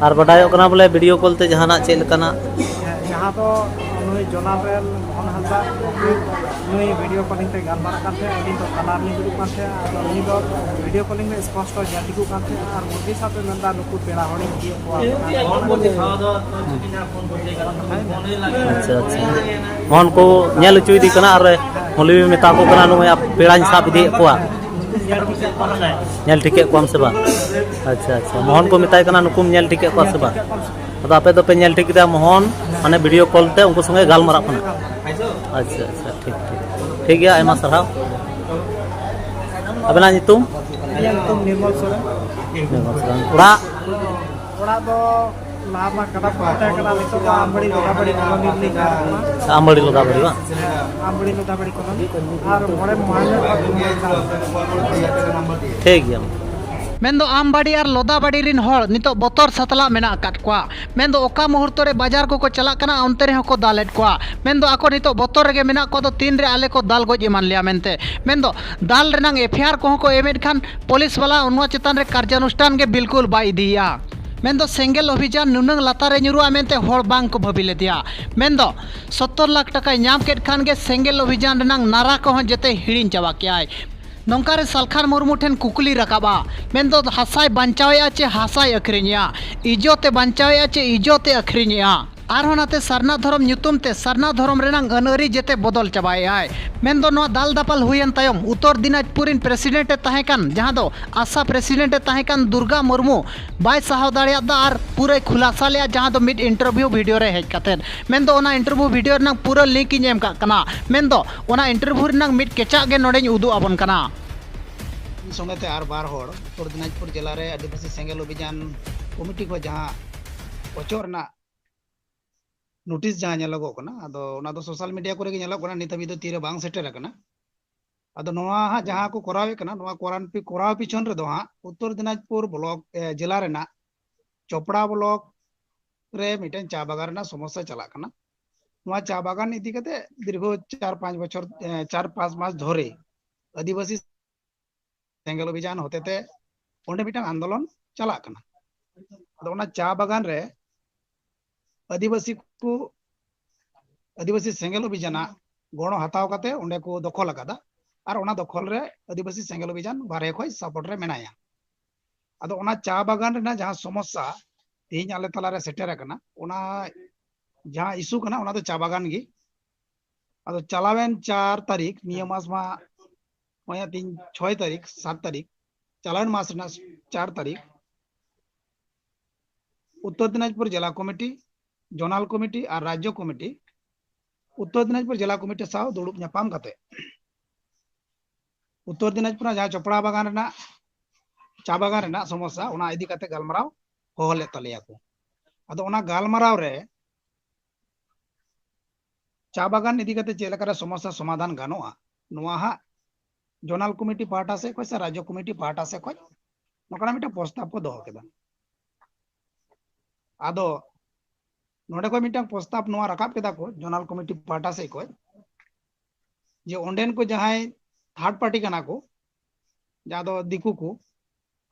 ᱟᱨ ᱵᱟᱰᱟᱭᱚᱜ ᱠᱟᱱᱟ ᱵᱚᱞᱮ ᱵᱷᱤᱰᱤᱭᱳ ᱠᱚᱞ ᱛᱮ ᱡᱟᱦᱟᱱᱟᱜ ᱪᱮᱫ ᱞᱮᱠᱟᱱᱟᱜ? ᱦᱮᱸ, ᱡᱟᱦᱟᱸ ᱫᱚ ᱱᱩᱭ ᱡᱚᱱᱟᱞ ᱨᱮᱱ ᱢᱳᱦᱚᱱ ᱦᱟᱸᱥᱫᱟ, ᱱᱩᱭ ᱵᱷᱤᱰᱤᱭᱳ ᱠᱚᱞᱤᱝ ᱛᱮ ᱜᱟᱞᱢᱟᱨᱟᱜ ᱠᱟᱱ ᱛᱟᱦᱮᱸᱫ, ᱟᱹᱞᱤᱧ ᱫᱚ ᱛᱟᱞᱟ ᱨᱮᱞᱤᱧ ᱫᱩᱲᱩᱵ ᱠᱟᱱ ᱛᱟᱦᱮᱸᱫ, ᱟᱫᱚ ᱩᱱᱤ ᱫᱚ ᱵᱷᱤᱰᱤᱭᱳ ᱠᱚᱞᱤᱝ ᱨᱮ ᱥᱯᱚᱥᱴᱚ ᱧᱮᱞ ᱴᱷᱤᱠᱚᱜ ᱠᱟᱱ ᱛᱟᱦᱮᱸᱫ, ᱟᱨ ᱢᱩᱨᱜᱤ ᱥᱟᱶᱛᱮ ᱢᱮᱱᱫᱟ ᱱᱩᱠᱩ ᱯᱮᱲᱟ ᱦᱚᱲᱤᱧ ᱤᱫᱤᱭᱮᱫ ᱠᱚᱣᱟ᱾ ᱟᱪᱪᱷᱟ, ᱟᱪᱪᱷᱟ᱾ ᱢᱳᱦᱚᱱ ᱠᱚ ᱧᱮᱞ ᱦᱚᱪᱚᱭᱮᱫᱮ ᱠᱟᱱᱟ ᱟᱨ ᱢᱚᱞᱚᱵᱤ ᱢᱮᱛᱟ ᱠᱚ ᱠᱟᱱᱟ, "ᱱᱩᱭ ᱯᱮᱲᱟᱧ ᱥᱟᱵ ᱤᱫᱤᱭᱮᱫ ᱠᱚᱣᱟ, ᱧᱮᱞ ᱴᱷᱤᱠᱮᱫ ᱠᱚᱣᱟᱢ ᱥᱮ ᱵᱟᱝ?" ᱟᱪᱪᱷᱟ, ᱟᱪᱪᱷᱟ᱾ ᱢᱳᱦᱚᱱ ᱠᱚ ᱢᱮᱛᱟᱭ ᱠᱟᱱᱟ, "ᱱᱩᱠᱩᱢ ᱧᱮᱞ ᱴᱷᱤᱠᱮᱫ ᱠᱚᱣᱟ ᱥᱮ ᱵᱟᱝ?" ᱟᱫᱚ ᱟᱯᱮ ᱫᱚᱯᱮ ᱧᱮᱞ ᱴᱷᱤᱠ ᱠᱮᱫᱟ ᱢᱳᱦᱚᱱ, ᱢᱟᱱᱮ ᱵᱷᱤᱰᱤᱭᱳ ᱠᱚᱞ ᱛᱮ ᱩᱱᱠᱩ ᱥᱚᱸᱜᱮ ᱜᱟᱞᱢᱟᱨᱟᱜ ᱠᱟᱱᱟ᱾ ᱟᱪᱪᱷᱟ, ᱟᱪᱪᱷᱟ, ᱴᱷᱤᱠ, ᱴᱷᱤᱠ᱾ ᱴᱷᱤᱠ ᱜᱮᱭᱟ, ᱟᱭᱢᱟ ᱥᱟᱨᱦᱟᱣ᱾ ᱟᱵᱮᱱᱟᱜ ᱧᱩᱛᱩᱢ? ᱤᱧᱟᱹᱜ ᱧᱩᱛᱩᱢ ᱱᱤᱨᱢᱚᱞ ᱥᱚᱨᱮᱱ᱾ ᱚᱲᱟᱜ? ᱚᱲᱟᱜ ᱫᱚ ᱞᱟᱦᱟ ᱢᱟ ᱠᱟᱰᱟ ᱠᱚ ᱛᱟᱦᱮᱸ ᱠᱟᱱᱟ, ᱱᱤᱛᱚᱜ ᱫᱚ ᱟᱢᱵᱟᱲᱤ ᱞᱚᱫᱟᱵᱟᱲᱤ ᱠᱚᱞᱚᱱᱤ ᱨᱤᱞᱤᱧ ᱛᱟᱦᱮᱱ ᱠᱟᱱᱟ᱾ ᱟᱢᱵᱟᱲᱤ ᱞᱚᱫᱟᱵᱟᱲᱤ ᱵᱟᱝ? ᱟᱢᱵᱟᱲᱤ ᱞᱚᱫᱟᱵᱟᱲᱤ ᱠᱚᱞᱚᱱᱤ ᱟᱨ ᱢᱚᱬᱮ ᱢᱚᱦᱟ ᱧᱚᱜ ᱠᱚ ᱫᱩᱲᱩᱵ ᱠᱟᱱᱟ᱾ ᱴᱷᱤᱠ ᱜᱮᱭᱟ᱾ ᱢᱮᱱᱫᱚ ᱟᱢᱵᱟᱲᱤ ᱟᱨ ᱞᱚᱫᱟᱵᱟᱲᱤ ᱨᱤᱱ ᱦᱚᱲ ᱱᱤᱛᱚᱜ ᱵᱚᱛᱚᱨ ᱥᱟᱛᱞᱟᱜ ᱢᱮᱱᱟᱜ ᱟᱠᱟᱫ ᱠᱚᱣᱟ᱾ ᱢᱮᱱᱫᱚ ᱚᱠᱟ ᱢᱩᱦᱩᱨᱛᱚ ᱨᱮ ᱵᱟᱡᱟᱨ ᱠᱚᱠᱚ ᱪᱟᱞᱟᱜ ᱠᱟᱱᱟ, ᱚᱱᱛᱮ ᱨᱮᱦᱚᱸ ᱠᱚ ᱫᱟᱞᱮᱫ ᱠᱚᱣᱟ᱾ ᱢᱮᱱᱫᱚ ᱟᱠᱚ ᱱᱤᱛᱚᱜ ᱵᱚᱛᱚᱨ ᱨᱮᱜᱮ ᱢᱮᱱᱟᱜ ᱠᱚᱣᱟ, ᱫᱚ ᱛᱤᱱ ᱨᱮ ᱟᱞᱮ ᱠᱚ ᱫᱟᱞ ᱜᱚᱡ ᱮᱢᱟᱱ ᱞᱮᱭᱟ ᱢᱮᱱᱛᱮ᱾ ᱢᱮᱱᱫᱚ ᱫᱟᱞ ᱨᱮᱱᱟᱝ ᱮᱯᱷ ᱟᱭ ᱟᱨ ᱠᱚᱦᱚᱸ ᱠᱚ ᱮᱢᱮᱫ ᱠᱷᱟᱱ ᱯᱩᱞᱤᱥ ᱵᱟᱞᱟ ᱱᱚᱣᱟ ᱪᱮᱛᱟᱱ ᱨᱮ ᱠᱟᱨᱡᱟᱱᱩᱥᱴᱷᱟᱱ ᱜᱮ ᱵᱤᱞᱠᱩᱞ ᱵᱟᱭ ᱤᱫᱤᱭᱮᱫᱼᱟ᱾ ᱢᱮᱱᱫᱚ ᱥᱮᱸᱜᱮᱞ ᱚᱵᱷᱤᱡᱟᱱ ᱱᱩᱱᱟᱹᱝ ᱞᱟᱛᱟᱨ ᱨᱮ ᱧᱩᱨᱩᱜᱼᱟ ᱢᱮᱱᱛᱮ ᱦᱚᱲ ᱵᱟᱝ ᱠᱚ ᱵᱷᱟᱹᱵᱤ ᱞᱮᱫᱮᱭᱟ᱾ ᱢᱮᱱᱫᱚ ᱥᱚᱛᱛᱚᱨ ᱞᱟᱠᱷ ᱴᱟᱠᱟᱭ ᱧᱟᱢ ᱠᱮᱫ ᱠᱷᱟᱱ ᱜᱮ ᱥᱮᱸᱜᱮᱞ ᱚᱵᱷᱤᱡᱟᱱ ᱨᱮᱱᱟᱝ ᱱᱟᱨᱟ ᱠᱚᱦᱚᱸ ᱡᱮᱛᱮ ᱦᱤᱲᱤᱧ ᱪᱟᱵᱟ ᱠᱮᱜᱼᱟᱭ᱾ ᱱᱚᱝᱠᱟ ᱨᱮ ᱥᱟᱞᱠᱷᱟᱱ ᱢᱩᱨᱢᱩ ᱴᱷᱮᱱ ᱠᱩᱠᱞᱤ ᱨᱟᱠᱟᱵᱼᱟ, ᱢᱮᱱᱫᱚ ᱦᱟᱥᱟᱭ ᱵᱟᱧᱪᱟᱣᱮᱫᱼᱟ ᱪᱮ ᱦᱟᱥᱟᱭ ᱟᱹᱠᱷᱨᱤᱧᱮᱜᱼᱟ? ᱤᱡᱽᱡᱚᱛ ᱮ ᱵᱟᱧᱪᱟᱣᱮᱫᱼᱟ ᱪᱮ ᱤᱡᱽᱡᱚᱛ ᱮ ᱟᱹᱠᱷᱨᱤᱧᱮᱜᱼᱟ? ᱟᱨᱦᱚᱸ ᱱᱟᱛᱮ ᱥᱟᱨᱱᱟ ᱫᱷᱚᱨᱚᱢ ᱧᱩᱛᱩᱢ ᱛᱮ ᱥᱟᱨᱱᱟ ᱫᱷᱚᱨᱚᱢ ᱨᱮᱱᱟᱝ ᱟᱹᱱ ᱟᱹᱨᱤ ᱡᱮᱛᱮ ᱵᱚᱫᱚᱞ ᱪᱟᱵᱟᱭᱮᱫᱼᱟᱭ᱾ ᱢᱮᱱᱫᱚ ᱱᱚᱣᱟ ᱫᱟᱞ ᱫᱟᱯᱟᱞ ᱦᱩᱭᱮᱱ ᱛᱟᱭᱚᱢ ᱩᱛᱛᱚᱨ ᱫᱤᱱᱟᱡᱽᱯᱩᱨ ᱨᱤᱱ ᱯᱨᱮᱥᱤᱰᱮᱱᱴ ᱮ ᱛᱟᱦᱮᱸ ᱠᱟᱱ, ᱡᱟᱦᱟᱸ ᱫᱚ ᱟᱥᱟ ᱯᱨᱮᱥᱤᱰᱮᱱᱴ ᱮ ᱛᱟᱦᱮᱸ ᱠᱟᱱ ᱫᱩᱨᱜᱟ ᱢᱩᱨᱢᱩ ᱵᱟᱭ ᱥᱟᱦᱟᱣ ᱫᱟᱲᱮᱭᱟᱫᱟ ᱟᱨ ᱯᱩᱨᱟᱹᱭ ᱠᱷᱩᱞᱟᱥᱟ ᱞᱮᱫᱼᱟ, ᱡᱟᱦᱟᱸ ᱫᱚ ᱢᱤᱫ ᱤᱱᱴᱟᱨᱵᱷᱤᱭᱩ ᱵᱷᱤᱰᱤᱭᱳ ᱨᱮ ᱦᱮᱡ ᱠᱟᱛᱮᱫ᱾ ᱢᱮᱱᱫᱚ ᱚᱱᱟ ᱤᱱᱴᱟᱨᱵᱷᱤᱭᱩ ᱵᱷᱤᱰᱤᱭᱳ ᱨᱮᱱᱟᱝ ᱯᱩᱨᱟᱹ ᱞᱤᱝᱠ ᱤᱧ ᱮᱢ ᱠᱟᱜ ᱠᱟᱱᱟ᱾ ᱢᱮᱱᱫᱚ ᱚᱱᱟ ᱤᱱᱴᱟᱨᱵᱷᱤᱭᱩ ᱨᱮᱱᱟᱝ ᱢᱤᱫ ᱠᱮᱪᱟᱜ ᱜᱮ ᱱᱚᱰᱮᱧ ᱩᱫᱩᱜ ᱟᱵᱚᱱ ᱠᱟᱱᱟ᱾ ᱤᱧ ᱥᱚᱸᱜᱮᱛᱮ ᱟᱨ ᱵᱟᱨ ᱦᱚᱲ ᱩᱛᱛᱚᱨ ᱫᱤᱱᱟᱡᱽᱯᱩᱨ ᱡᱮᱞᱟ ᱨᱮ ᱟᱹᱫᱤᱵᱟᱹᱥᱤ ᱥᱮᱸᱜᱮᱞ ᱚᱵᱷᱤᱡᱟᱱ ᱠᱚᱢᱤᱴᱤ ᱠᱷᱚᱱ ᱡᱟᱦᱟᱸ ᱚᱪᱚᱜ ᱨᱮᱱᱟᱜ ᱱᱳᱴᱤᱥ ᱡᱟᱦᱟᱸ ᱧᱮᱞᱚᱜᱚᱜ ᱠᱟᱱᱟ, ᱟᱫᱚ ᱚᱱᱟ ᱫᱚ ᱥᱳᱥᱟᱞ ᱢᱤᱰᱤᱭᱟ ᱠᱚᱨᱮ ᱜᱮ ᱧᱮᱞᱚᱜ ᱠᱟᱱᱟ, ᱱᱤᱛ ᱦᱟᱹᱵᱤᱡ ᱫᱚ ᱛᱤᱨᱮ ᱵᱟᱝ ᱥᱮᱴᱮᱨ ᱟᱠᱟᱱᱟ᱾ ᱟᱫᱚ ᱱᱚᱣᱟ ᱦᱟᱸᱜ ᱡᱟᱦᱟᱸ ᱠᱚ ᱠᱚᱨᱟᱣᱮᱫ ᱠᱟᱱᱟ, ᱱᱚᱣᱟ ᱠᱚᱨᱟᱣ ᱯᱤ-, ᱠᱚᱨᱟᱣ ᱯᱤᱪᱷᱚᱱ ᱨᱮᱫᱚ ᱦᱟᱸᱜ ᱩᱛᱛᱚᱨ ᱫᱤᱱᱟᱡᱽᱯᱩᱨ ᱵᱞᱚᱠ, ᱮ, ᱡᱮᱞᱟ ᱨᱮᱱᱟᱜ ᱪᱚᱯᱲᱟ ᱵᱞᱚᱠ ᱨᱮ ᱢᱤᱫᱴᱮᱱ ᱪᱟ ᱵᱟᱜᱟᱱ ᱨᱮᱱᱟᱜ ᱥᱚᱢᱚᱥᱥᱟ ᱪᱟᱞᱟᱜ ᱠᱟᱱᱟ᱾ ᱱᱚᱣᱟ ᱪᱟ ᱵᱟᱜᱟᱱ ᱤᱫᱤ ᱠᱟᱛᱮ ᱫᱤᱨᱜᱷᱚ ᱪᱟᱨ ᱯᱟᱸᱪ ᱵᱚᱪᱷᱚᱨ, ᱮ, ᱪᱟᱨ ᱯᱟᱸᱪ ᱢᱟᱥ ᱫᱷᱚᱨᱮ ᱟᱹᱫᱤᱵᱟᱹᱥᱤ ᱥᱮᱸᱜᱮᱞ ᱚᱵᱷᱤᱡᱟᱱ ᱦᱚᱛᱮᱛᱮ ᱚᱸᱰᱮ ᱢᱤᱫᱴᱟᱝ ᱟᱱᱫᱳᱞᱚᱱ ᱪᱟᱞᱟᱜ ᱠᱟᱱᱟ᱾ ᱟᱫᱚ ᱚᱱᱟ ᱪᱟ ᱵᱟᱜᱟᱱ ᱨᱮ ᱟᱹᱫᱤᱵᱟᱹᱥᱤ ᱠᱚ, ᱟᱹᱫᱤᱵᱟᱹᱥᱤ ᱥᱮᱸᱜᱮᱞ ᱚᱵᱷᱤᱡᱟᱱᱟᱜ ᱜᱚᱲᱚ ᱦᱟᱛᱟᱣ ᱠᱟᱛᱮ ᱚᱸᱰᱮ ᱠᱚ ᱫᱚᱠᱷᱚᱞ ᱟᱠᱟᱫᱟ᱾ ᱟᱨ ᱚᱱᱟ ᱫᱚᱠᱷᱚᱞ ᱨᱮ ᱟᱹᱫᱤᱵᱟᱹᱥᱤ ᱥᱮᱸᱜᱮᱞ ᱚᱵᱷᱤᱡᱟᱱ ᱵᱟᱨᱦᱮ ᱠᱷᱚᱱ ᱥᱟᱯᱳᱨᱴ ᱨᱮ ᱢᱮᱱᱟᱭᱟ᱾ ᱟᱫᱚ ᱚᱱᱟ ᱪᱟ ᱵᱟᱜᱟᱱ ᱨᱮᱱᱟᱜ ᱡᱟᱦᱟᱸ ᱥᱚᱢᱚᱥᱥᱟ ᱛᱮᱦᱮᱧ ᱟᱞᱮ ᱛᱟᱞᱟᱨᱮ ᱥᱮᱴᱮᱨ ᱟᱠᱟᱱᱟ, ᱚᱱᱟ ᱡᱟᱦᱟᱸ ᱤᱥᱩ ᱠᱟᱱᱟ, ᱚᱱᱟ ᱫᱚ ᱪᱟ ᱵᱟᱜᱟᱱ ᱜᱮ᱾ ᱟᱫᱚ ᱪᱟᱞᱟᱣᱮᱱ ᱪᱟᱨ ᱛᱟᱹᱨᱤᱠᱷ, ᱱᱤᱭᱟᱹ ᱢᱟᱥ ᱢᱟ ᱱᱚᱜᱼᱚᱭ ᱛᱮᱦᱮᱧ ᱪᱷᱚᱭ ᱛᱟᱹᱨᱤᱠᱷ, ᱥᱟᱛ ᱛᱟᱹᱨᱤᱠᱷ, ᱪᱟᱞᱟᱣᱮᱱ ᱢᱟᱥ ᱨᱮᱱᱟᱜ ᱪᱟᱨ ᱛᱟᱹᱨᱤᱠᱷ ᱩᱛᱛᱚᱨ ᱫᱤᱱᱟᱡᱽᱯᱩᱨ ᱡᱮᱞᱟ ᱠᱚᱢᱤᱴᱤ, ᱡᱳᱱᱟᱞ ᱠᱚᱢᱤᱴᱤ ᱟᱨ ᱨᱟᱡᱽᱡᱚ ᱠᱚᱢᱤᱴᱤ ᱩᱛᱛᱚᱨ ᱫᱤᱱᱟᱡᱽᱯᱩᱨ ᱡᱮᱞᱟ ᱠᱚᱢᱤᱴᱤ ᱥᱟᱶ ᱫᱩᱲᱩᱵ ᱧᱟᱯᱟᱢ ᱠᱟᱛᱮ ᱩᱛᱛᱚᱨ ᱫᱤᱱᱟᱡᱽᱯᱩᱨ ᱨᱮᱱᱟᱜ ᱡᱟᱦᱟᱸ ᱪᱚᱯᱲᱟ ᱵᱟᱜᱟᱱ ᱨᱮᱱᱟᱜ, ᱪᱟ ᱵᱟᱜᱟᱱ ᱨᱮᱱᱟᱜ ᱥᱚᱢᱚᱥᱥᱟ, ᱚᱱᱟ ᱤᱫᱤ ᱠᱟᱛᱮ ᱜᱟᱞᱢᱟᱨᱟᱣ ᱦᱚᱦᱚ ᱞᱮᱫ ᱛᱟᱞᱮᱭᱟ ᱠᱚ᱾ ᱟᱫᱚ ᱚᱱᱟ ᱜᱟᱞᱢᱟᱨᱟᱣ ᱨᱮ ᱪᱟ ᱵᱟᱜᱟᱱ ᱤᱫᱤ ᱠᱟᱛᱮ ᱪᱮᱫ ᱞᱮᱠᱟᱨᱮ ᱥᱚᱢᱚᱥᱥᱟ ᱥᱚᱢᱟᱫᱷᱟᱱ ᱜᱟᱱᱚᱜᱼᱟ, ᱱᱚᱣᱟ ᱦᱟᱸᱜ ᱡᱳᱱᱟᱞ ᱠᱚᱢᱤᱴᱤ ᱯᱟᱦᱴᱟ ᱥᱮᱫ ᱠᱷᱚᱱ ᱥᱮ ᱨᱟᱡᱽᱡᱚ ᱠᱚᱢᱤᱴᱤ ᱯᱟᱦᱴᱟ ᱥᱮᱫ ᱠᱷᱚᱱ ᱱᱚᱝᱠᱟᱱᱟᱜ ᱢᱤᱫᱴᱟᱝ ᱯᱨᱚᱥᱛᱟᱵ ᱠᱚ ᱫᱚᱦᱚ ᱠᱮᱫᱟ᱾ ᱟᱫᱚ ᱱᱚᱰᱮ ᱠᱷᱚᱱ ᱢᱤᱫᱴᱟᱝ ᱯᱨᱚᱥᱛᱟᱵ ᱱᱚᱣᱟ ᱨᱟᱠᱟᱵ ᱠᱮᱫᱟ ᱠᱚ ᱡᱳᱱᱟᱞ ᱠᱚᱢᱤᱴᱤ ᱯᱟᱦᱴᱟ ᱥᱮᱫ ᱠᱷᱚᱱ, ᱡᱮ ᱚᱸᱰᱮᱱ ᱠᱚ ᱡᱟᱦᱟᱸᱭ ᱛᱷᱟᱨᱰ ᱯᱟᱨᱴᱤ ᱠᱟᱱᱟ ᱠᱚ, ᱡᱟᱦᱟᱸ ᱫᱚ ᱫᱤᱠᱩ ᱠᱚ,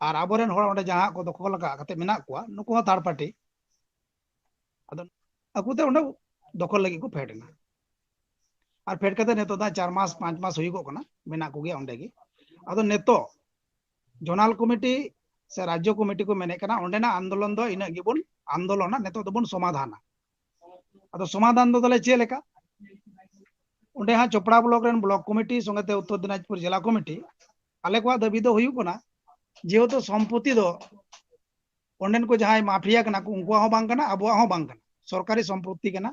ᱟᱨ ᱟᱵᱚᱨᱮᱱ ᱦᱚᱲ ᱚᱸᱰᱮ ᱡᱟᱦᱟᱸ ᱠᱚ ᱫᱚᱠᱷᱚᱞ ᱟᱠᱟᱫ ᱠᱟᱛᱮ ᱢᱮᱱᱟᱜ ᱠᱚᱣᱟ, ᱱᱩᱠᱩ ᱦᱚᱸ ᱛᱷᱟᱨᱰ ᱯᱟᱨᱴᱤ᱾ ᱟᱫᱚ ᱟᱠᱚᱛᱮ ᱚᱸᱰᱮ ᱫᱚᱠᱷᱚᱞ ᱞᱟᱹᱜᱤᱫ ᱠᱚ ᱯᱷᱮᱰ ᱮᱱᱟ᱾ ᱟᱨ ᱯᱷᱮᱰ ᱠᱟᱛᱮ ᱱᱤᱛᱚᱜ ᱫᱚ ᱪᱟᱨ ᱢᱟᱥ, ᱯᱟᱸᱪ ᱢᱟᱥ ᱦᱩᱭᱩᱜᱚᱜ ᱠᱟᱱᱟ, ᱢᱮᱱᱟᱜ ᱠᱚᱜᱮᱭᱟ ᱚᱸᱰᱮ ᱜᱮ᱾ ᱟᱫᱚ ᱱᱤᱛᱚᱜ ᱡᱳᱱᱟᱞ ᱠᱚᱢᱤᱴᱤ ᱥᱮ ᱨᱟᱡᱽᱡᱚ ᱠᱚᱢᱤᱴᱤ ᱠᱚ ᱢᱮᱱᱮᱫ ᱠᱟᱱᱟ, ᱚᱸᱰᱮᱱᱟᱜ ᱟᱱᱫᱳᱞᱚᱱ ᱫᱚ ᱤᱱᱟᱹᱜ ᱜᱮᱵᱚᱱ ᱟᱱᱫᱳᱞᱚᱱᱟ, ᱱᱤᱛᱚᱜ ᱫᱚᱵᱚᱱ ᱥᱚᱢᱟᱫᱷᱟᱱᱟ᱾ ᱟᱫᱚ ᱥᱚᱢᱟᱫᱷᱟᱱ ᱫᱚ ᱛᱟᱦᱞᱮ ᱪᱮᱫ ᱞᱮᱠᱟ? ᱚᱸᱰᱮ ᱦᱟᱸᱜ ᱪᱚᱯᱲᱟ ᱵᱞᱚᱠ ᱨᱮᱱ ᱵᱞᱚᱠ ᱠᱚᱢᱤᱴᱤ ᱥᱚᱸᱜᱮ ᱛᱮ ᱩᱛᱛᱚᱨ ᱫᱤᱱᱟᱡᱽᱯᱩᱨ ᱡᱮᱞᱟ ᱠᱚᱢᱤᱴᱤ, ᱟᱞᱮ ᱠᱚᱣᱟᱜ ᱫᱟᱹᱵᱤ ᱫᱚ ᱦᱩᱭᱩᱜ ᱠᱟᱱᱟ, ᱡᱮᱦᱮᱛᱩ ᱥᱚᱢᱯᱚᱛᱤ ᱫᱚ ᱚᱸᱰᱮᱱ ᱠᱚ ᱡᱟᱦᱟᱸᱭ ᱢᱟᱯᱷᱤᱭᱟ ᱠᱟᱱᱟ ᱠᱚ, ᱩᱱᱠᱩᱣᱟᱜ ᱦᱚᱸ ᱵᱟᱝ ᱠᱟᱱᱟ, ᱟᱵᱚᱣᱟᱜ ᱦᱚᱸ ᱵᱟᱝ ᱠᱟᱱᱟ, ᱥᱚᱨᱠᱟᱨᱤ ᱥᱚᱢᱯᱚᱛᱤ ᱠᱟᱱᱟ,